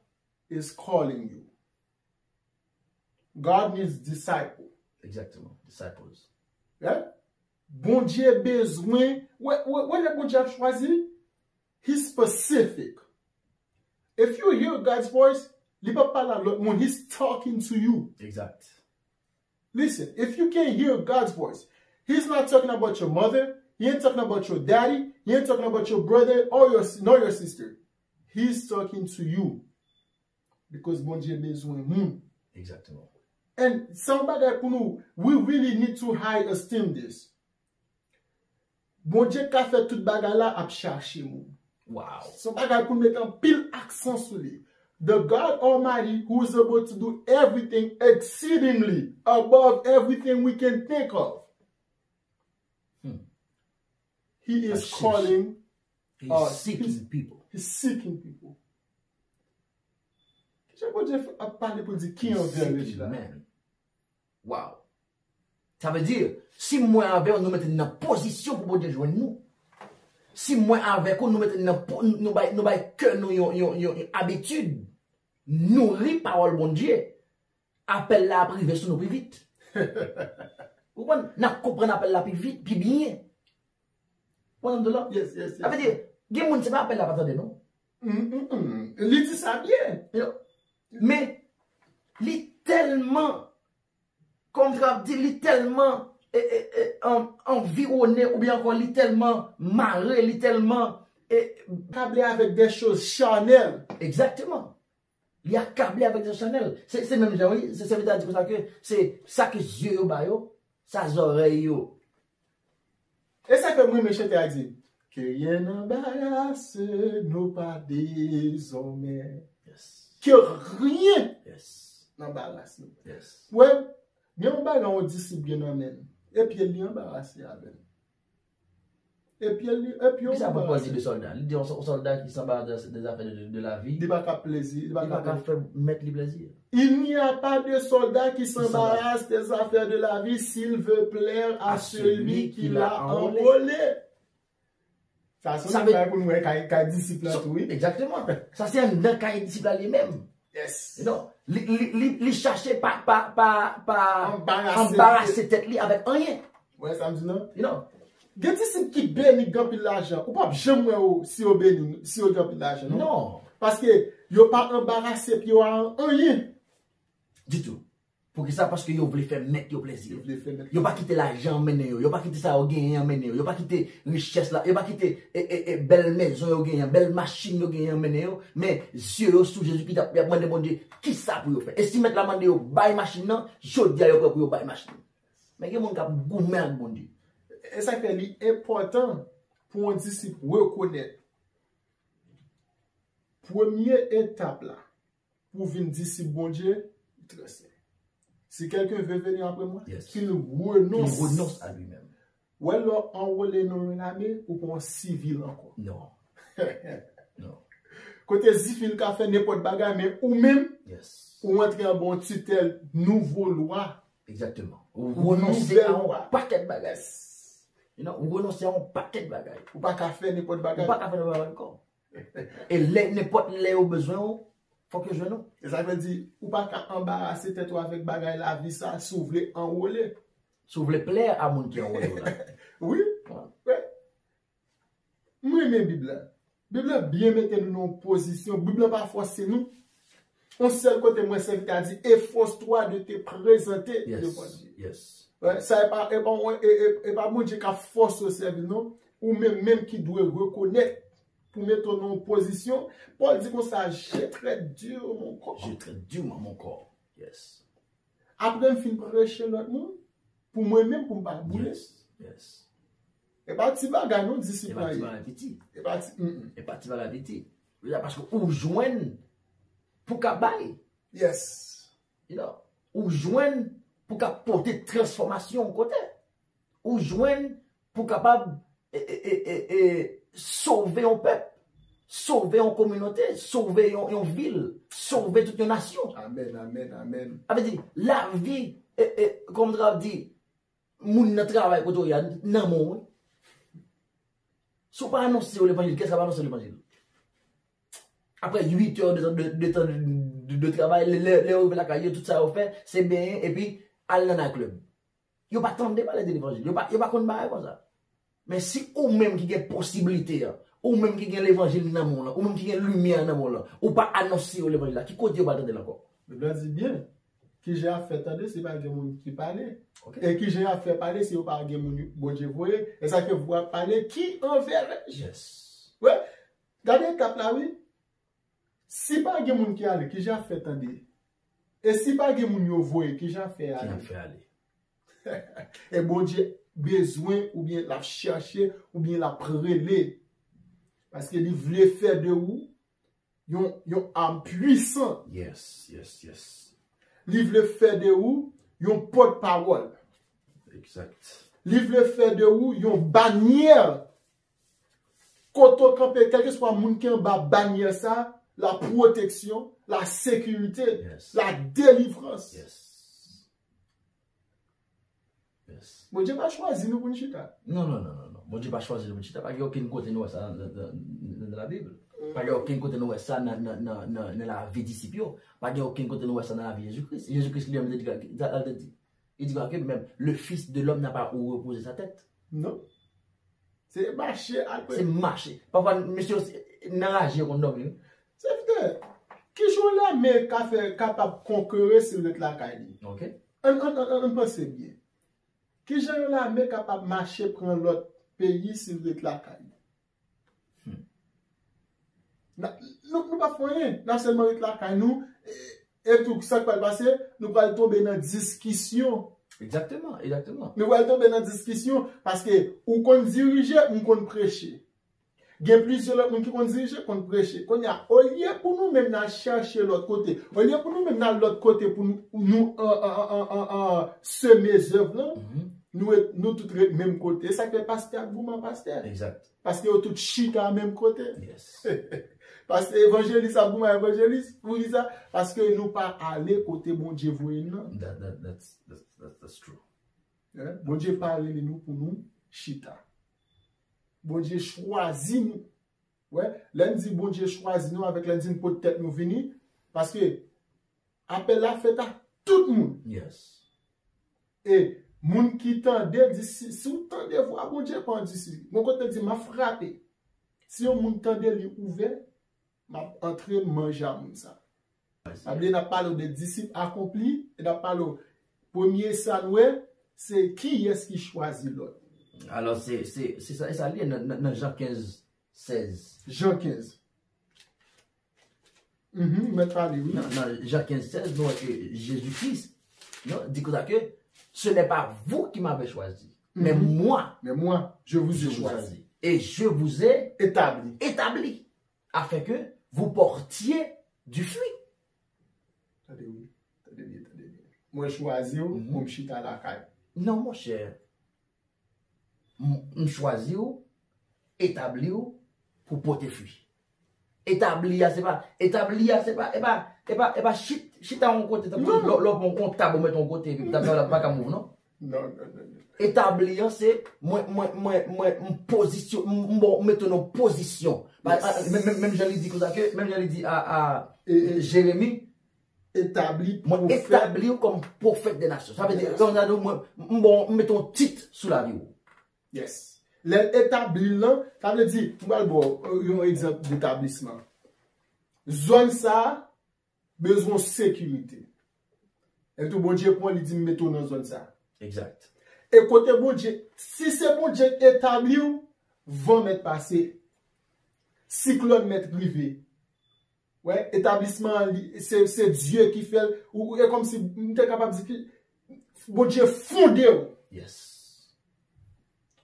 is calling you. God needs disciple. Egzakteman. Disciples. Right? Bondye bezwen, wè, wè, wè lè Bondye ap chwazi, he's specific. If you hear God's voice, li pa pale a lòt moun, he's talking to you. Exact. Listen, if you can hear God's voice, he's not talking about your mother, he ain't talking about your daddy, he ain't talking about your brother or your s- nor your sister. He's talking to you. Because Bondye bezwen moun. Exactement. And se yon bagay pou nou, we really need to high esteem this. Bondye ka fè tout bagay la ap chache moun. Wow. Se yon bagay pou nou mete anpil aksan sou li. The God Almighty, who is able to do everything exceedingly above everything we can think of. Hmm. He is That's huge. Calling He's us. Seeking He's- people. He's seeking people. Kijan Bondye ap pale pou l di ki anvè rich Seeking la? Man. Wow. Sa vle di, si mwen avè w, nou mete n nan pozisyon pou Bondye jwenn nou. Si mwen avèk ou, nou mete n nan po- nou bay nou bay kè nou yon yon yon, yon abitid nouri pawòl Bondye, apèl la ap rive sou nou pi vit. Ou konprann? N ap konprann apèl la pi vit, pi byen. Ou konprann sa m di w la? Yes, yes, yes. Sa vle di, gen moun se pa apèl la pa tande non. Mm, mm, mm. Li di sa byen. You know? Men li tèlman, kòm sa ap di, li tèlman e, e, e, an- anviwone oubyen ankò li tèlman mare, li tèlman e, Kable avèk de choz chanèl. Egzakteman. Li akable avèk de chanèl. Se se menm jan, wi. Se sèvitè a di konsa ke se sa ke zye yo ba yo, sa zòrèy yo. E sa fè mwen renmen chante a di, que rien n'embarrasse nos pas désormais. Yes. Que rien Yes. n'embarrasse nous. Yes. Wè, gen yon bagay yon disip gen nan men l. E pye li anbarase avè l. E pye li, e pye Kisa pou Pòl di anbarase. De sòlda? Li di yon sò- yon sòlda ki sanbarase de, de zafè de, de, de lavi. Li pa ka plezi, li pa Li pa ka ka fè mèt li plezi. Il n'y a pas de soldat qui s'embarrasse des affaires de la vie s'il veut plaire à celui qui l'a enrôlé. Sa se Sa yon vle- bagay pou nou wè kay kay disip la tou, wi. Egzakteman. Sa se anndan kay disip la li menm. Yes. You know, li, li, li, li chache pa, pa, pa, pa Anbarase anbarase tèt li avèk anyen. Wè sa m di non? You know? Gen disip ki beni, gen anpil lajan. Ou p ap janm wè yo si yo beni, si yo gen anpil lajan, non? Non. Paske yo pa anbarase pye yo a anyen. Ditou. Poukisa? Paske yo vle fè mèt yo plezi. Yo vle fè mèt. Yo pa kite lajan an mennen yo. Yo pa kite sa yo genyen an mennen yo. Yo pa kite richès la. Yo pa kite e, e, e, bèl mezon yo genyen, bèl machin yo genyen an mennen yo. Men zye yo sou Jezi ki t ap y ap mande Bondye kisa pou yo fè. E si mèt la mande yo bay machin nan, jodi a yo prè pou yo bay machin nan. Men gen moun k ap goumen ak Bondye. E sa k fè li enpòtan pou yon disip rekonèt premye etap la pou vin disip Bondye, li trè senp. Si quelqu'un veut venir après moi, Yes. qu'il renonce. Li renonse a li menm. Wè lè w anwole nan yon lame, ou pa yon sivil ankò. Non. Non. Kote zifil ka fè nenpòt bagay, men ou menm, Yes. ou antre anba yon titèl nouvo lwa. Egzakteman. Ou renonse a Nouvèl yon lwa. Pakèt bagay. You know, ou renonse a yon pakèt bagay. Ou pa ka fè nenpòt Ou bagay. pa ka fè nenpòt bagay ankò. E lè nenpòt lè yo bezwen ou, Fòk yo jwenn ou. E sa vle di, ou pa ka anbarase tèt ou avèk bagay lavi sa si w vle anwole. Si w vle plè a moun ki anwole w la. Wi. Wi. M renmen Bib la. Bib la byen mete nou nan yon pozisyon. Bib la pa fòse nou. Yon sèl kote mwen sèvi ta di, efforce-toi de te présenter devant Dieu. Sa e pa, e pa, e, e, e pa Bondye k ap fòse w sèvi non. Ou menm menm ki dwe rekonèt pou mete w nan yon pozisyon. Pòl di konsa, je traite durement mon corps. Je traite durement mon corps. Yes. Apre m fin preche lòt moun, pou mwen menm, pou m pa boule. Yes, yes. E pa ti bagay non, disip la ye. E pa ti bagay piti. E pa ti, mm, mm. E pa ti bagay piti. Wi, paske ou jwenn pou ka bay. Yes. You know, ou jwenn pou ka pote transfòmasyon yon kote. Ou jwenn pou kapab e, e, e, e, e, sove yon pèp, sove yon kominote, sove yon, yon vil, sove tout yon nasyon. Amen, amen, amen. Sa vle di, lavi, e, e, kòm sa di, moun nan travay kote w ye a, nan men w wi. Si w pa anonse yo levanjil, kiyès k ap anonse levanjil? Apre uit è de, de, de tan de, de, de travay, lè, lè, lè yo rive lakay yo, tout sa yo fè, se benyen, epi al nan night club. Yo pa tande pale de levanjil. Yo pa, yo pa konn bagay konsa. Men si ou menm ki gen posiblite a, ou menm ki gen levanjil nan men w lan, ou menm ki gen limyè nan men w lan, ou pa anonse yo levanjil la, ki kote yo pral tande l ankò? Bib la di byen, kijan y ap fè tande si pa gen moun ki pale? E kijan y ap fè pale si yo pa gen moun Bondye voye? E sa ke vou ap pale, qui enverrai-je? Yes. Wi. Gade etap la wi. Si pa gen moun ki ale, kijan y ap fè tande? E si pa gen moun yo voye, kijan y ap fè ale? Kijan y ap fè ale? E Bondye bezwen oubyen l ap chèche oubyen l ap rele. Paske li vle fè de ou yon, yon am pwisan. Yes, yes, yes. Li vle fè de ou yon pòtpawòl. Exact. Li vle fè de ou yon banyè. Kote w kanpe, kèlkeswa moun ki anba banyè sa, la pwoteksyon, la sekirite, la delivrans. Bondye pa chwazi nou pou n chita. Non, non, non, non, non. Bondye pa chwazi nou pou n chita. Pa gen okenn kote nou wè sa nan, nan, nan, nan Labib. Pa gen okenn kote nou wè sa nan, nan, nan, nan, nan lavi disip yo. Pa gen okenn kote nou wè sa nan lavi Jezi Kris. Jezi Kris li menm te di, li te di, il dira que même le Fils de l'homme n'a pas où reposer sa tête. Non. Se mache al prè. Se mache. Pafwa, mesye yo nan raje yo konn dòmi wi. Sèvitè, kijan yon lame ka fè kapab konkere si l ret lakay li? Ok. Ann, ann, ann, ann panse byen. Kijan yon lame kapab mache pran lòt peyi si l ret lakay li? Hmm. Nou, nou pa fè anyen, n ap sèlman ret lakay nou, e, e tou, sa k pral pase, nou pral tonbe nan diskisyon. Egzakteman, egzakteman. Nou pral tonbe nan diskisyon, paske ou konn dirije, m konn preche. Gen plizyè lòt moun ki konn dirije, konn preche. Kounye a, olye pou nou menm n al chèche lòt kote, olye pou nou menm n al lòt kote pou nou, nou an, an, an, an, an, seme zèv lan, nou, nou tout ret menm kote. E sa k fè pastè ap goumen an pastè. Egzakt. Paske yo tout chita menm kote. Yes. Paske evanjelis ap goumen evanjelis. Poukisa? Paske nou pa ale kote Bondye voye n nan. That, that, that's, that's, that's, that's true. Bondye pa rele nou pou nou chita. Bondye chwazi nou. Wè, lè n di Bondye chwazi nou, avèk lè n di n pot tèt nou vini, paske apèl la fèt a tout moun. Yes. E moun ki tande, di si, si w tande vwa Bondye, pa di si. Gon kote di, m ap frape. Si yon moun tande, li ouvè, m ap antre, m manje a moun sa. Pa bliye, n ap pale w de disip akonpli, e n ap pale w, premye sa n wè, se kiyès ki chwazi lòt. Alò, se, se, se sa, e sa l ye nan, nan, nan Jan kenz, sèz. Jan kenz. Mhm, mèt pale, wi. Nan, nan Jan kenz, sèz, nou wè ke Jezi Kris, non, di konsa ke, ce n'est pas vous qui m'avez choisi, mais moi, mais moi, je vous ai choisi. Et je vous ai établi. Établi. Afin que vous portiez du fruit. Tande wi, tande byen, tande byen. Mwen chwazi w pou m chita lakay. Non, monchè. M, m chwazi w, etabli w pou pote fwi. Etabli a, se pa, etabli a, se pa, e pa, e pa, e pa chit, chita yon kote, tankou lè, lè w pran yon tab ou mete yon kote, epi tab la pa ka mouv, non? Non, non, non, non. Etabli an se mwen, mwen, mwen, mwen, m pozisyon, m, m, bon, m mete w nan pozisyon. Pa- Yes. pa- Menm, menm, menm jan li di konsa ke, menm jan li di a, a E, e, Jeremi, etabli mwen pwofèt. Etabli w kòm pwofèt de nasyon. Sa vle di, Yes. Kòm sa, mwen, m, bon, m mete yon tit sou lavi w. Yes. Lè l etabli l lan, sa vle di, m pral ba w yon egzanp detablisman. Zòn sa a bezwen sekirite. Epi tou, Bondye pran, li di m mete w nan zòn sa. Exact. E kote Bondye, si se Bondye k etabli w, van mèt pase, siklòn mèt rive. Wè, etablisman an, li, se, se Dye ki fè l. Ou, e kòmsi, m te kapab di ki Bondye fonde w. Yes.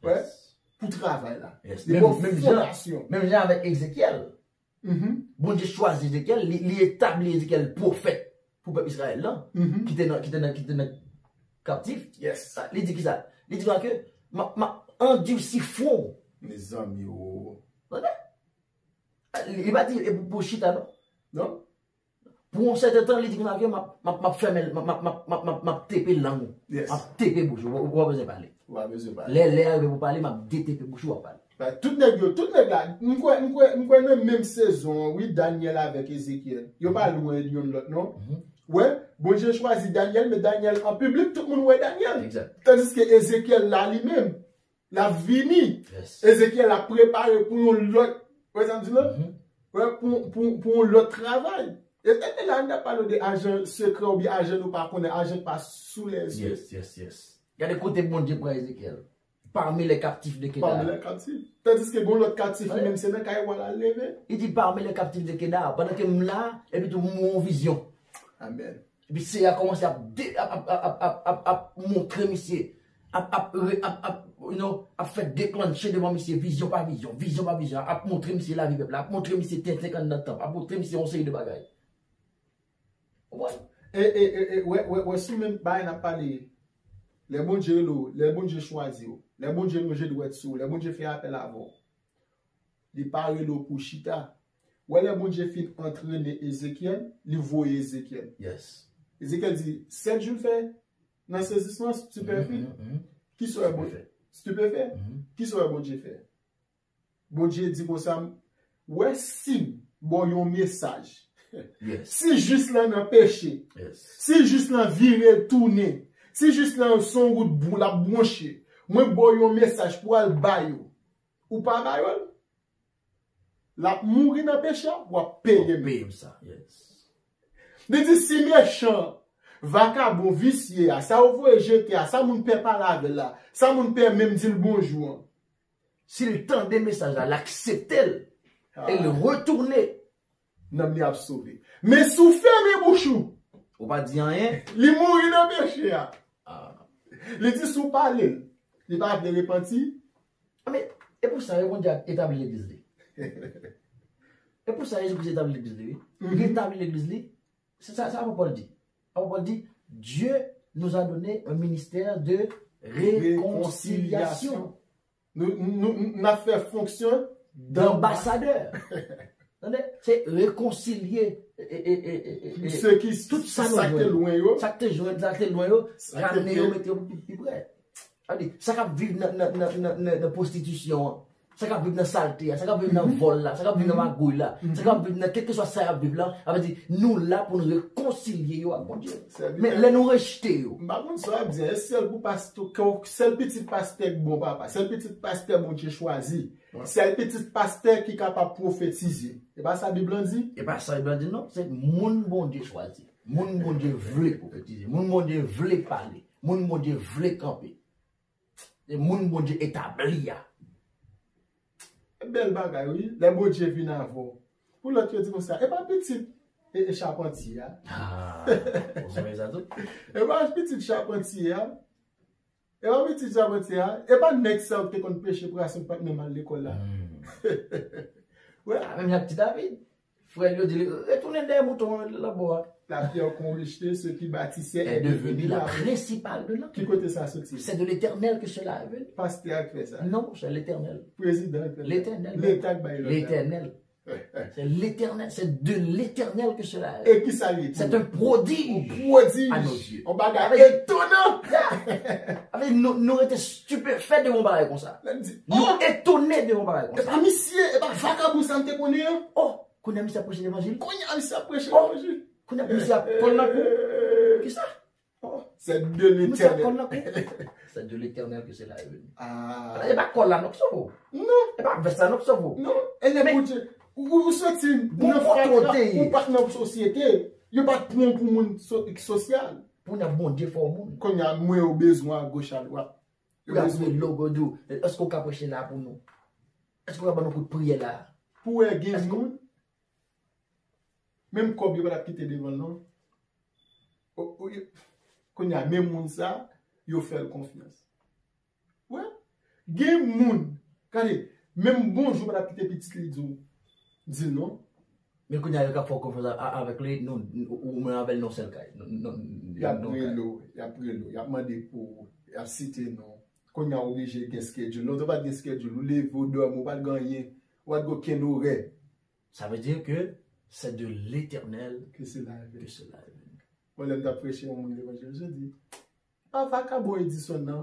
Wè, yes. Pou travay la. Yes. Li menm, menm jan, fondasyon. Menm jan avèk Ezekyèl. Mm-hmm. Bondye chwazi Ezekyèl, li, li etabli Ezekyèl pwofèt pou pèp Izrayèl lan, mm-hmm, ki te nan, ki te nan, ki te nan kaptif. Yes. Li di ki sa? Li di ke m ap, m ap andisi fwon. Mezanmi, o. Tande? Li, li pa di e pou, pou chita, non. Non. Pou yon sèten tan, li di konsa ke m ap, m ap, m ap fèmen, m ap, m ap, m ap, m ap, m ap, m ap tepe lang ou. Yes. M ap tepe bouch ou. Ou pa bezwen pale. Ou pa bezwen pale. Lè, lè a rive pou pale, m ap detepe bouch ou, w ap pale. Tout nèg yo, tout nèg la, m kwè, m kwè, m kwè nan menm sezon an, wi, Danyèl avèk Ezekyèl. Yo pa lwen youn lòt, non. Mhm. Wè, Bondye chwazi Danyèl, men Danyèl an piblik, tout moun wè Danyèl. Exact. Tandiske Ezekyèl la, li menm, l ap vini. Yes. Ezekyèl ap prepare pou yon lòt, wè sa m di la? Mhm. Wè, pou, pou, pou yon lòt travay. E, e, e la, n ap pale de ajan sekrè oubyen ajan nou pa konnen, ajan k pa sou lèzye. Yes, yes, yes. Gade kote Bondye pran Ezekyèl. Parmi les captifs de Kedar. Parmi les captifs. Tandiske gen yon lòt kaptif, li menm se nan kay wa l al leve. Li di, parmi les captifs de Kedar, pandan ke m la, epi tou m wè yon vizyon. Amèn. Epi Seyè a kòmanse ap, de, ap, ap, ap montre misye, ap, ap, re- ap, ap, you know, ap fè deklanche devan misye, vizyon pa vizyon, vizyon pa vizyon, ap montre misye lavi pèp la, ap montre misye tenten k anndan tanp, ap montre misye yon seri de bagay. Ou konprann? E, e, e, e, wè, wè, wè, sou menm bagay n ap pale, lè Bondye rele w, lè Bondye chwazi w, lè Bondye lonje dwèt sou w, lè Bondye fè apèl avè w, li pa rele w pou w chita. Wè, lè Bondye fin antrene Ezekyèl, li voye Ezekyèl. Yes. Ezekyèl di, sèt jou l fè nan sezisman, stupéfait. Mhm, mhm. Kisa w wè Bondye? Stupéfait. Mhm. Kisa w wè Bondye fè? Bondye di konsa, wè, si m ba w yon mesaj, yes, si jis lan nan peche, yes, si jis lan vire tounen, si jis lan se yon wout bou l ap bwonche, mwen ba w yon mesaj pou w al ba yo, ou pa ba yo l, l ap mouri nan peche a, w ap peye m. W ap peye m sa, yes. Li di, si mechan, vakabon, visye a, sa yo voye jete a, sa moun pè pale avè l la, sa moun pè menm di l bonjou an, si l tande mesaj la, l aksepte l, e l retounen, nanm li ap sove. Men si w fèmen bouch ou, ou pa di anyen, li mouri nan peche a. Ah. Li di si w pale l, li pa vle repanti. Men, e pou sa yo Bondye etabli legliz li. E pou sa Jezi Kris etabli legliz li, wi. Mhm. Li etabli legliz li. Se sa, sa apot Pòl di. Apot Pòl di, Dieu nous a donné un ministère de réconciliation. Rekonsilyasyon. Nou, nou, nou, n ap fè fonksyon danbasadè. Tande? Se rekonsilye, e, e, e, e, e, e, se ki, tout sa nou sa k te jwenn, lwen yo, sa k te jwenn, sa k te lwen yo, sa k te ramne yo, mete yo pi, pi prè. Sa vle di, sa k ap viv nan, nan, nan, nan, nan, nan pwostitisyon an, sa k ap viv nan salte a, sa k ap viv nan vòl la, sa k ap viv nan magouy la, sa k ap viv nan kèlkeswa sa y ap viv la, sa vle di, nou la pou n rekonsilye yo ak Bondye. Men lè nou rejte yo. M pa konn sa w ap di a, e sèl pou pastè, sèl pitit pastè k bon papa, sèl pitit pastè Bondye chwazi, sèl pitit pastè ki kapab pwofetize. E pa sa Bib lan di? E pa sa Bib lan di non, se moun Bondye chwazi. Moun Bondye vle pwofetize, moun Bondye vle pale, moun Bondye vle kanpe. Se moun Bondye etabli a. Bèl bagay, wi. Lè Bondye vin avè w. Pou lòt yo di konsa, e pa pitit e, e chapantye a. Ah, ou sonje sa tou? E pa pitit chapantye a. E pa pitit chapantye a. E pa nèg sa yo ki te konn peche pou Rason pa t menm al lekòl la. Hmm. Wè. Ah, menm jan ak ti David. Frè l yo di li, retounen dèyè mouton an labò a. La pierre qu'on rejetait, ceux qui bâtissaient est devenue la principale de l'angle. Ki kote sa soti? C'est de l'Éternel que cela est venu. Pastè a k fè sa. Non, c'est l'Éternel. Prezidan a k fè sa. L'Éternel. Leta k bay lòd la. L'Éternel. C'est l'Éternel, c'est de l'Éternel que cela est. E ki sa li ye? C'est un prodige. Yon pwodij. À nos yeux. Yon bagay etonan. Avè nou, nou rete stupéfait devan yon bagay konsa. Lè m di, nou etone devan yon bagay konsa. E pa misye, e pa vakabon sa m te konnen an. Oh, kounye a misye ap preche levanjil. Kounye a misye ap preche levanjil. Kounye a misye ap kòl nan kou. Kisa? Oh, c'est de l'Éternel. C'est de l'Éternel que cela est venu. Ah. E pa kòl la non k sove w. Non. E pa vès la non k sove w. Non. E lè Bondye, ou, ou soti nan fatra, ou pa t nan sosyete. Yo pa t pran w pou moun so, sosyal. Pou nan Bondye fè w moun. Kounye a mwen yo bezwen a goch a dwat. Yo bezwen logo di w. Èske w ka preche la pou nou? Èske w ka ban nou kout priyè la? Pou wè gen moun, menm kòb yo pa t ap kite devan l non. Kounye a, menm moun sa, yo fè l konfyans. Wè, gen moun, gade, menm bonjou pa t ap kite pitit li di w, di l non. Men kounye a, yo ka fè w konfyans avèk li, ou menm avè l nan sèl kay. Y ap rele w, y ap rele w, y ap mande pou ou, y ap site non w. Kounye a, ou oblije gen schedule. Lontan pa t gen schedule, ou leve, ou dòmi, ou pa t gen anyen, ou pa t gen okenn orè. Ça veut dire que c'est de l'Éternel que cela est venu. Bon, lè m t ap preche yon moun levanjil jodi, pa vakabon Edison nan.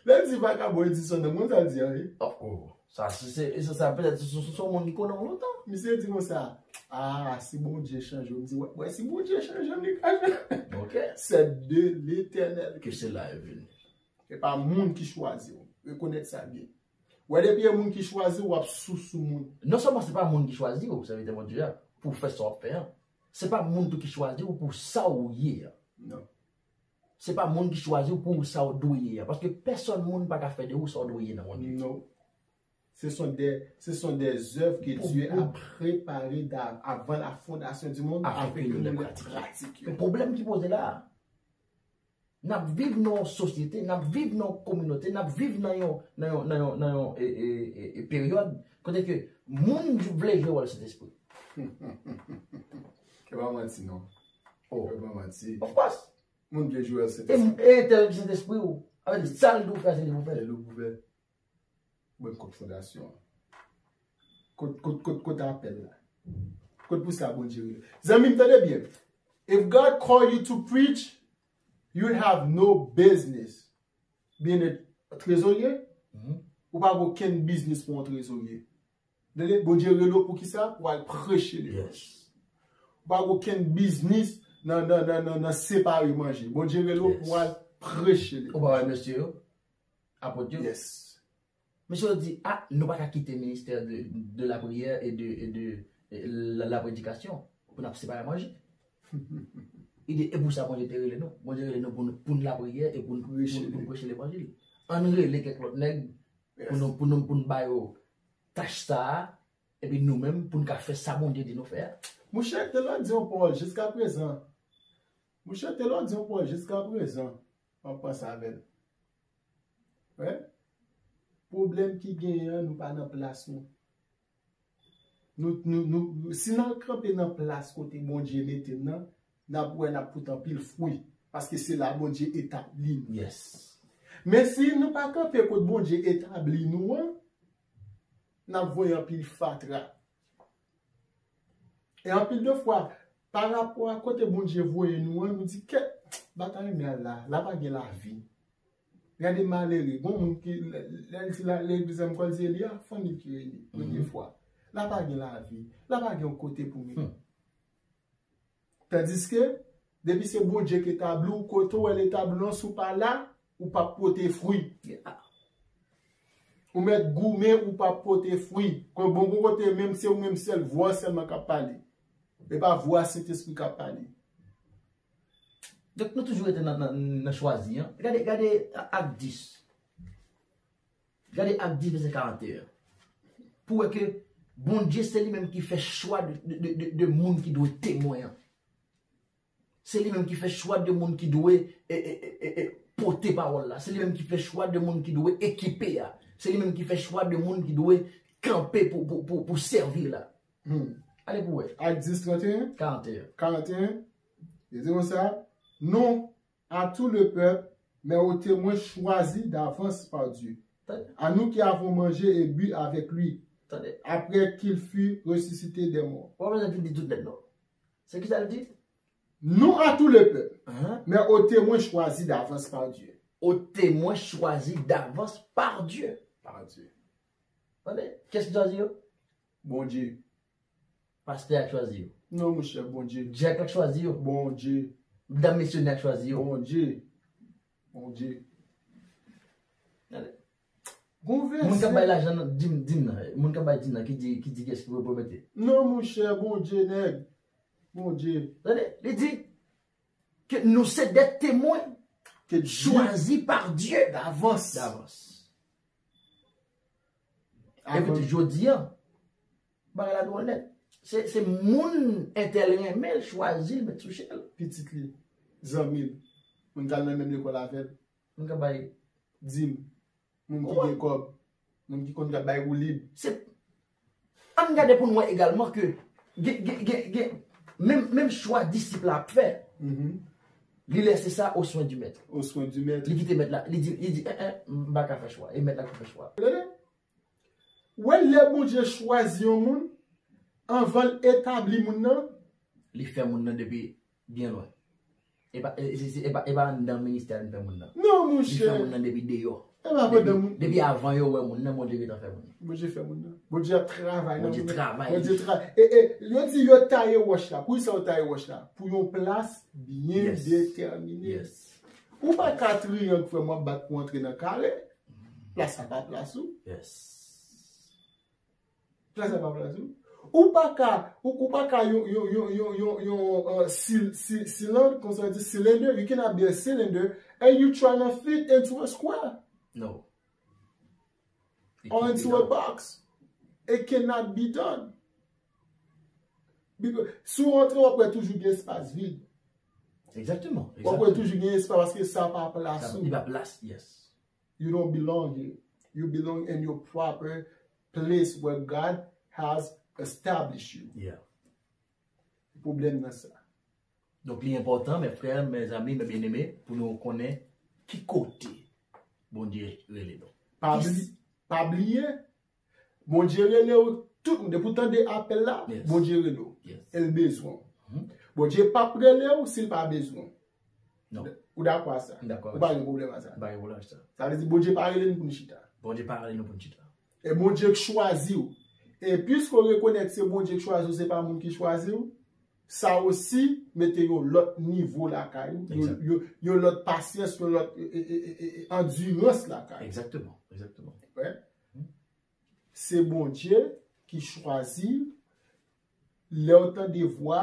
Lè l di vakabon Edison nan, moun sa l di an, wi. Oh, oh. Sa, se, se, se, sa, petèt, se, se, se yon moun ki konnen w lontan. Misye di konsa, ah, si Bondye chanje w, m di, wè, wè, si Bondye chanje m, li ka chanje. Ok. C'est de l'Éternel que cela est venu. E pa moun ki chwazi w. Rekonèt sa byen. Wè, depi e moun ki chwazi w, w ap sou sou moun. Non sèlman se pa moun ki chwazi w, sèvitè Bondye a, pou w fè sa w ap fè an. Se pa moun tou ki chwazi w pou sa w ye a. Non. Se pa moun ki chwazi w pou sa w dwe ye a. Paske pèsòn moun pa ka fè de ou sa w dwe ye nan Bondye. Non. Ce sont des, ce sont des œuvres que Dieu a préparées d'a-, avant la fondation du monde, afin que nous les pratiquions. Men pwoblèm ki poze la a, n ap viv nan yon sosyete, n ap viv nan yon kominote, n ap viv nan yon, nan yon, nan yon, nan yon e, e, e, e, peryòd kote ke moun vle jwe wòl Sentespri. E pa manti non. Oh. E pa manti. Of course. Moun vle jwe wòl Sentespri. E entèl ki Sentespri ou. Avè sa l di w fè, se li pou fè. Se li pou fè. Mwen kot fondasyon an? Kot, kot, kot, kot apèl la? Kot pou sa Bondye rele? Zanmi m, tande byen. If God call you to preach, you have no business being a trezorye. Ou pa gen okenn biznis pou yon trezorye. Tande, Bondye rele w pou ki sa? Pou al preche levanjil. Ou pa gen okenn biznis nan, nan, nan, nan, nan separe manje. Bondye rele w pou al preche levanjil. Ou pa wè mesye yo? Apot yo? Yes. Mesye yo di, ah, nou pa ka kite ministè de, de la priyè e de, e de, e la, la predikasyon pou n ap separe manje. Li di, e pou sa Bondye te rele nou. Bondye rele nou pou n, pou n lapriyè e pou n, pou n, pou n preche levanjil. Ann rele kèk lòt nèg pou nou, pou nou, pou n ba yo tach sa a, epi nou menm, pou n ka fè sa Bondye di nou fè a. Mouche, te lò di yon pawòl jiskaprezan. Mouche, te lò di yon pawòl jiskaprezan. M ap panse avè l. Wè? Pwoblèm ki genyen an, nou pa nan plas nou. Nou, nou, nou, si n al kanpe nan plas kote Bondye mete n nan, n ap wè n ap pote anpil fwi. Paske se la Bondye etabli nou. Yes. Men si nou pa kanpe kot Bondye etabli nou an, n ap voye anpil fatra. E anpil de fwa, pa rapò a kote Bondye voye nou an, nou di, kèt, m pa ta renmen al la, la pa gen lavi. Gade malere, gon moun ki, lè, lè l di la, legliz la, m kwè l di e li a fanmi l ki rele, premye fwa. La pa gen lavi, la pa gen yon kote pou mete. Tandiske, depi se Bondye ki etabli w, kote w wè l etabli w an, si w pa la, ou p ap pote fwi. Ou mèt goumen, ou p ap pote fwi. Kon bon, gon kote, menm se ou menm sèl, vwa w sèlman k ap pale. E pa vwa Sentespri k ap pale. Donk, nou toujou rete nan, nan, nan chwazi, an. Gade, gade Ak dis. Gade Ak dis, vèsè karanteyen. Pou wè ke Bondye, se li menm ki fè chwa de, de, de, de, de moun ki dwe temwen an. Se li menm ki fè chwa de moun ki dwe, e, e, e, e, e, pote pawòl la. Se li menm ki fè chwa de moun ki dwe ekipe a. Se li menm ki fè chwa de moun ki dwe kanpe pou, pou, pou, pou sèvi la. Hmm. Ale pou wè. Ak dis, trannteyen? Karanteyen. Karanteyen. Li di konsa, non, à tout le peuple, mais aux témoins choisis d'avance par Dieu, à nous qui avons mangé et bu avec lui Tande. Après qu'il fut ressuscité des morts. Ou pa bezwen vin di tout nèt non. Se ki sa l di? Non à tout le peuple, Ahan. mais aux témoins choisis d'avance par Dieu. Aux témoins choisis d'avance par Dieu. Par Dieu. Tande? Kès ki chwazi yo? Bondye. Pastè a chwazi yo. Non, monchè, Bondye. Dyak la chwazi yo. Bondye. Dam misyonè a chwazi yo. Bondye. Bondye. Tande. Gon Moun k ap bay vèsè. Lajan nan, di m, di m nan. Moun k ap bay di m nan, ki di, ki di kès ki pou promete. Non, monchè, Bondye, nèg. Bondye. Tande? Li di ke nou se de temwen Ke Dieu chwazi pa Dye d'avance. Davans. Avan Epi jodi an, bagay la dwòl nèt. Se, se moun entèl renmen l, chwazi l, met sou chè l. Pitit li, zanmi l, moun k al nan menm lekòl avè l, Moun k ap bay. Dim, moun ki gen kòb, moun ki konn bay woulib. Se, ann gade pou n wè egalman ke gen, gen, gen, gen, menm, menm chwa disip la ap fè, Mhm. li lese sa au soin du maître. Au soin du maître. Li kite mèt la, li di, li di, en, en, m pa ka fè chwa. E mèt la ki fè chwa. Ou wè, lè Bondye chwazi yon moun, anvan l etabli moun nan, Li fè moun nan depi byen lwen. E pa, e, e, e, e pa, e pa anndan ministè li fè moun nan. Non, Li fè moun monchè. Nan depi deyò. E pa Depi, pandan moun. Depi avan yo wè moun nan, Bondye gentan fè moun nan. Bondye fè moun nan. Bondye ap travay nan Bondye moun nan. Travay. Bondye travay. E, e, yo di yo taye wòch la. Pou sa yo taye wòch la? Pou yon plas byen Yes. Detèmine. Yes. Ou pa ka triyang, frè m, w ap bat pou antre nan kare. Plas sa pa plas ou. Yes. Plas sa pa plas ou. Ou pa ka, ou, ou pa ka yon, yon, yon, yon, yon, yon uh, sil, sil, silan, konsa di cylinder, you cannot be a cylinder and you trying to fit into a square No. It or can't be into a done. Box. It cannot be done. Because, si w antre, w ap wè toujou gen espas vid. Exactement. W ap wè toujou gen espas paske sa pa plas Sa, ou. Li pa plas, yes. You don't belong here. You belong in your proper place where God has established you. Yeah. Pwoblèm nan sa. Donk li enpòtan, mes frères, mes amis, mes bien-aimés, pou nou konnen ki kote Bondye rele nou. Pa Ki bli, pa bliye, Bondye rele w tout moun. Depi w tande apèl la, Yes. Bondye rele w. Yes. E l bezwen w. Mhm. Bondye p ap rele w si l pa bezwen w. Non. Ou dakò a sa? M dakò Ou avè pa sa. gen pwoblèm a sa. M pa gen pwoblèm avè sa. Sa vle di Bondye pa rele n pou n chita. Bondye pa rele nou pou n chita. E Bondye k chwazi w. E piske w rekonèt se Bondye k chwazi w, se pa moun ki chwazi w, sa osi mete yon lòt nivo lakay ou, yon, Exact. Yon, yon lòt pasyans, yon lòt e, e, e, e, e, andirans lakay ou. Exactement, exactement. Wè. Se Bondye ki chwazi. Lè w tande vwa,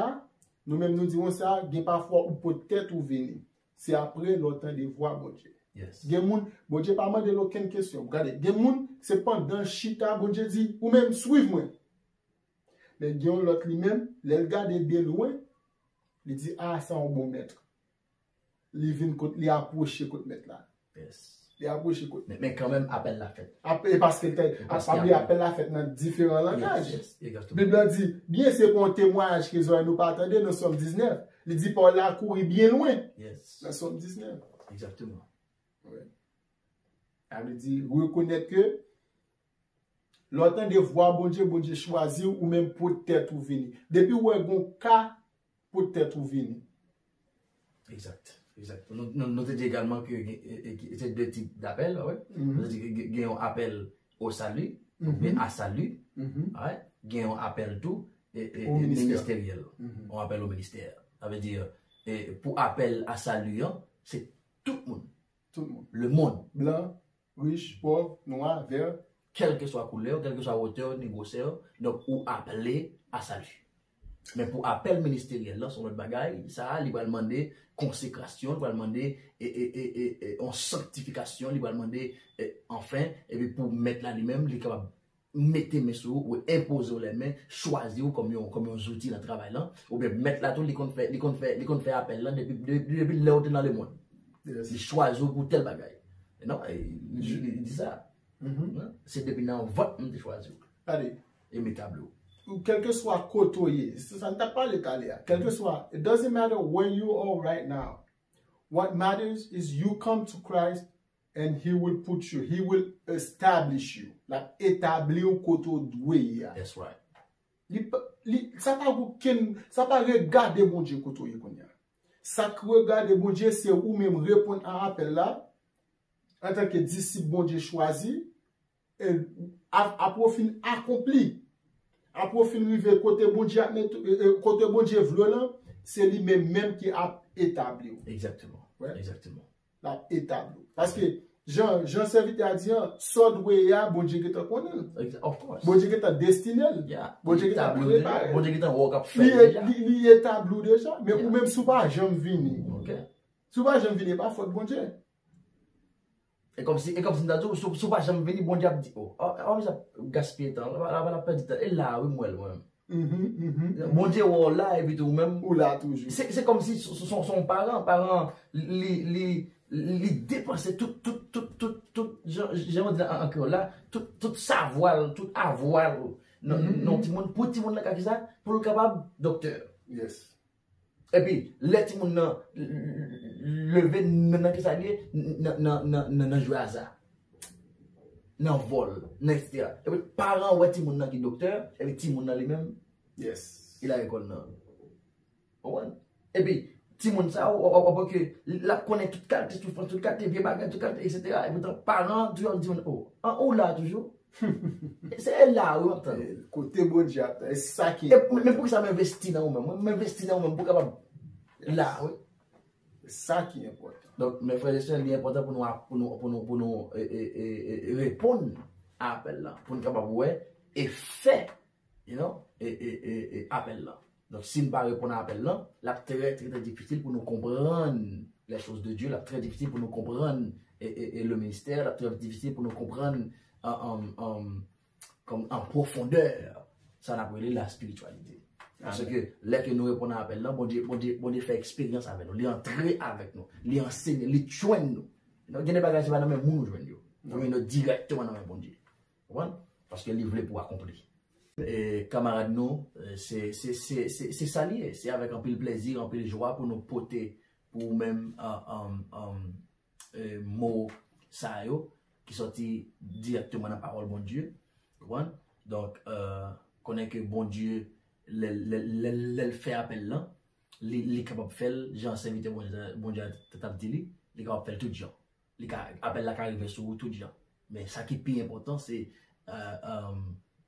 nou menm nou di konsa, gen pafwa ou pot tèt ou vini. Se apre lè w tande vwa Bondye. Yes. Gen moun, Bondye pa mande l okenn kesyon. Gade, gen moun, se pandan l chita, Bondye di, ou menm, swiv mwen. Men gen yon lòt li menm, lè l gade de lwen, li di, a, sa yon bon mèt. Li vin kot, li apwoche kot mèt la. Yes. Li apwoche kot. Men, men kanmenm, apèl la fèt. Ap, e paske l te, E paske pa bliye apèl. Apèl la fèt nan diferan langaj. Yes, yes, exactement. Bib la di, byen se pa yon temwayaj ke zòrèy nou pa tande nan Sòm diznèf. Li di pawòl la kouri byen lwen Yes. Nan Sòm diznèf. Exactement. Sa vle di, rekonèt ke lè w tande vwa Bondye, Bondye chwazi w, ou menm pot tèt ou vini. Depi w wè gon ka, pot tèt ou vini. Exact. Exact. Nou, nou, nou te di egalman ke gen- e- e- se de tip d'apèl, wi. Mhm. Nou te di ke gen gen yon apèl au salut, Mhm. oubyen à salut, Mhm. right? Gen yon apèl tou e, e, Au e ministère. Ministeryèl. Mhm. Yon apèl au ministère. Sa vle di, e, pou apèl à salut an, se tout moun. Tout moun. Le monde. Blan, rich, pòv, nwa, vè. Kèlkeswa koulè w, kèlkeswa wotè w, ni gwosè w, donk ou aple à salut. Men pou apèl ministeryèl lan, se yon lòt bagay, sa a, li pral mande konsekrasyon, li pral mande e, e, e, e, e, yon sanktifikasyon, li pral mande, e, anfen, epi pou mèt la li menm, li kapab mete men sou ou, ou enpoze w lè men, chwazi w kòm yon, kòm yon zouti nan travay lan, oubyen mèt la tou, li konn fè, li konn fè, li konn fè apèl lan depi, depi, depi lè w te nan lemonn. Yes. Li chwazi w pou tèl bagay. Non, e, li, li, li di sa. Mhm. Hein? Se depi nan vant m te chwazi w. Gade, E m etabli w. ou kèlkeswa kote w ye, se sa n t ap pale talè a. Kèlkeswa, it doesn't matter where you are right now. What matters is you come to Christ And he will put you, he will establish you. L ap etabli w kote w dwe ye a. That's right. Li, pa- li, sa pa okenn, sa pa regade Bondye kote w ye kounye a. Sa k regade Bondye se ou menm reponn a apèl la antanke disip Bondye chwazi. E, ap- apre w fin akonpli, apre w fin rive kote Bondye ap met, e, e, kote Bondye vle w lan, se li menm menm ki ap etabli w. Exactement. Ouais. Exactement. L ap etabli w. Paske jan jan sèvitè a di an, sa w dwe ye a, Bondye gentan konnen l. Exa- Of course. Bondye gentan destine l. Yeah. Bondye gentan Etabli w prepare deja. l. Bondye gentan wè w k ap fè Li, l deja. li, li etabli w deja, men Yeah. ou menm si w pa janm vini. Ok. Si w pa janm vini, e pa fòt Bondye. E kòmsi e kòmsi m ta di w, si w- si w pa janm vini, Bondye ap di, oh, a a misye ap gaspiye tan, la la la ap pèdi tan. E la wi m wè l mwen. Mhm, mhm. Bondye wè w la epi tou ou menm. Ou la toujou. Se se kòmsi se se- se- se yon paran, paran li li li depanse tout tout tout tout tout jan jan yo di an an kreyòl la, tout tout savwa l, tout avwa l nan Mhm. nan timoun, pou timoun nan ka ki sa, pou l kapab doktè. Yes. Epi lè timoun nan leve nan nan ki sa li ye, nan nan nan nan nan jwe aza, nan vòl, nan etsetera. Epi paran an wè timoun nan ki doktè, epi timoun nan li menm Yes. li la lekòl nan. Ou konprann? Epi timoun sa ou ou ou ke l ap konnen tout kalite soufrans, tout kalite vye bagay, tout kalite etsetera. Epi tan paran an toujou ap di moun, oh, an ou la toujou? Se la wi w ap tann. Kote Bondye ap tann. E sa ki E men men poukisa m envesti nan ou menm? Mwen m envesti nan ou menm pou kapab la wi. E sa ki enpòtan. Donk men frè e sè, li enpòtan pou nou ap- pou nou pou nou pou nou e, e, e, e, reponn a apèl la, pou nou kapab wè e fè you know, e, e, e, e apèl la. Donk si n pa reponn a apèl la, l ap trè trè trè difisil pou nou konprann les choses de Dieu, l ap trè difisil pou nou konprann e, e, e le ministè, l ap trè difisil pou nou konprann an, an, an, kòm an pwofondè sa n ap rele la spiritualité. Paske lè ke nou reponn a apèl la, Bondye, Bondye, Bondye fè eksperyans avè nou. Li antre avèk nou. Li ansenye, li jwenn nou. Donk gen de bagay se pa nan men moun ou jwenn yo. Ou jwenn yo dirèkteman nan men Bondye. Konprann? Paske li vle pou akonpli. E, kamarad nou, e, se se- se- se- se sa li ye. Se avèk anpil plezi, anpil jwa pou nou pote pou ou menm an- an- an, e, mo sa yo ki sòti dirèkteman nan pawòl Bondye. Konprann? Donk, e, konnen ke Bondye, lè lè- lè- lè l fè apèl lan, li li kapab fè l jan sèvitè Bondye Bondye a t ap di li, li kapab fè l tout jan. Li ka, apèl la ka rive sou ou tout jan. Men sa ki pi enpòtan, se, e, e,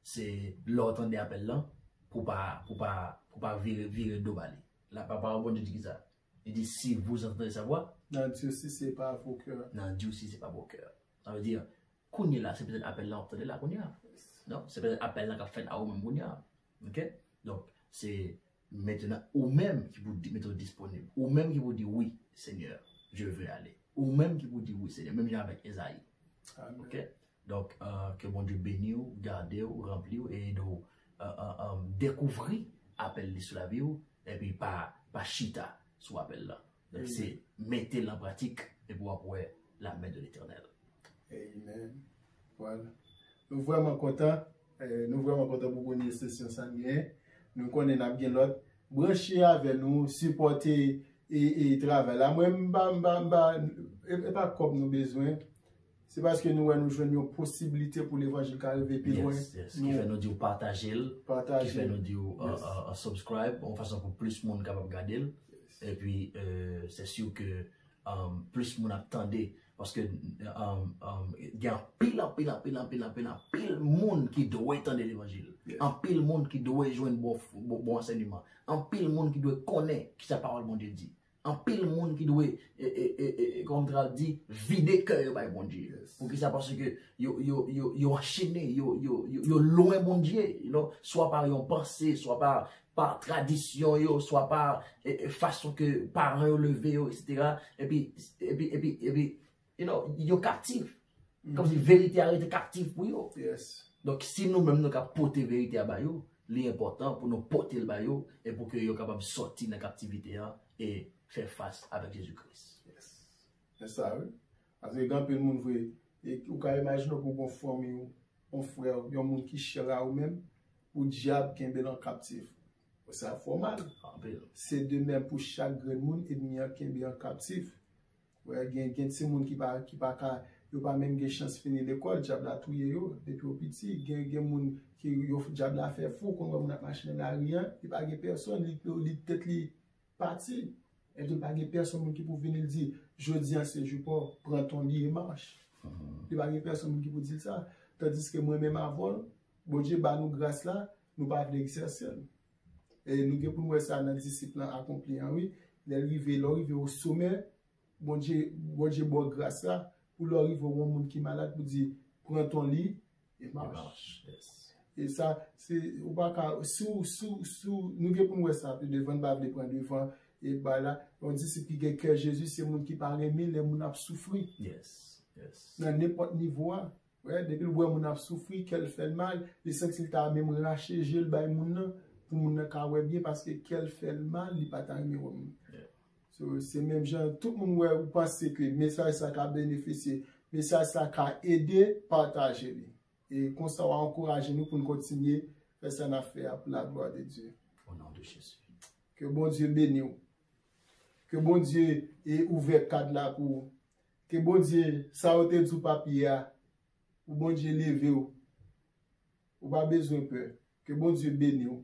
se lè w tande apèl lan, pou pa, pou pa, pou pa vire, vire do ba li. La pawòl Bondye di ki sa? Li di, si vous entendez sa voix, N'endurcissez pas vos cœurs. N'endurcissez pas vos cœurs. Sa vle di, kounye la, se petèt apèl lan w ap tande la kounye a. Non, se petèt apèl lan k ap fèt a ou menm kounye a. Ok? Donk, se mentenan ou menm ki pou di- mete w disponib. Ou menm ki pou di, wi, Senyè, je veux aller. Ou menm ki pou di, wi, Senyè. Menm jan avèk Ezayi. Amen. Ok? Donk, e, ke Bondye beni w, gade w, ranpli w e ede w e, e, e, dekouvri apèl li sou lavi w, epi pa, pa chita sou apèl la. Donk, se mete l an pratik, epi w ap wè la men de Letènèl. Amen. Voilà. Nou vrèman kontan. E, nou vrèman kontan pou premye sesyon sa n genyen. Nou konnen n ap gen lòt. Branche avè nou, sipòte e, e travay la. Mwen, m pa, m pa, m pa, e, e pa kòb nou bezwen. Se paske nou wè nou jwenn yon posiblite pou levanjil ka rive pi lwen. Yes, yes. Ki fè nou di w pataje l, ki fè nou di w e, e, e, subscribe, yon fason pou plis moun kapab gade l. Epi, e, se si ke um, plis moun ap tande. Paske um, um, gen anpil, anpil, anpil, anpil, anpil, anpil moun ki dwe tande levanjil. Anpil moun ki dwe jwenn bon, bon, bon ansèyman. Anpil moun ki dwe konnen kisa pawòl Bondye di. Anpil moun ki dwe, e, e, e, e, kòman m ta di, vide kè yo bay Bondye. Poukisa? Paske yo, yo, yo, yo anchene, yo, yo, yo, yo lwen Bondye, you know, swa pa yon panse, swa pa, pa tradisyon yo, swa pa e, e, fason ke paran yo leve yo, etsetera. Epi, epi, epi, epi, you know, yo kaptif. Kòmsi verite a rete kaptif pou yo. Yes. Donk, si nou menm nou ka pote verite a ba yo, li enpòtan pou nou pote l ba yo e pou ke yo kapab sòti nan kaptivite a e fè fas avèk Jezi Kris. Yes. Se sa, wi. Paske gen anpil moun vre, e ou ka imajine w pou gon fanmi w, yon frè w, yon moun ki chè a ou menm, pou dyab kenbe l an kaptif. Sa fè w mal. Anpil. Se de menm pou chak grenn moun, ènmi an kenbe an kaptif. Wè, gen, gen timoun ki pa, ki pa ka yo pa menm gen chans fini lekòl, dyab la touye yo depi yo piti. Gen, gen moun ki yo dyab la fè fou, konn wè moun ap mache nan lari an, li pa gen pèsonn, li, li tèt li pati. Epi pa gen pèsonn moun ki pou vin li di, jodi an se jou pa w, pran ton li e mach. Li pa gen pèsonn moun ki pou di l sa. Tandiske mwen menm avè w, Bondye ba nou gras la, nou pa vle egzèse l. E nou gen pou n wè sa nan disip lan akonpli an, wi. Lè l rive, lè w rive o somè, Bondye, Bondye ba w gras la, pou lè w rive o yon moun ki malad, pou di, pran ton li e mach. E sa, se, ou pa ka, si w, si w, si w, nou gen pou n wè sa pi devan, n pa vle pran devan, e ba la, yon disip ki gen kè Jezi, se moun ki pa renmen lè moun ap soufri. Nan nenpòt nivo a. Wè, depi l wè moun ap soufri, kè l fè l mal, li santi l ta menm rache je l bay moun nan, pou moun nan ka wè byen, paske kè l fè l mal, li pa ta renmen wè moun. So, se menm jan, tout moun wè ou panse ke mesaj sa ka benefisye, mesaj sa ka ede, pataje li. E konsa, w a ankouraje nou pou n kontinye fè sa n ap fè a pou la glwa de Dye. Au nom de Jésus. Ke Bondye beni w. Ke Bondye e ouvè kad la pou ou. Ke Bondye, sa yo te di w pa piye a, pou Bondye leve w. Ou pa bezwen pè. Ke Bondye beni w.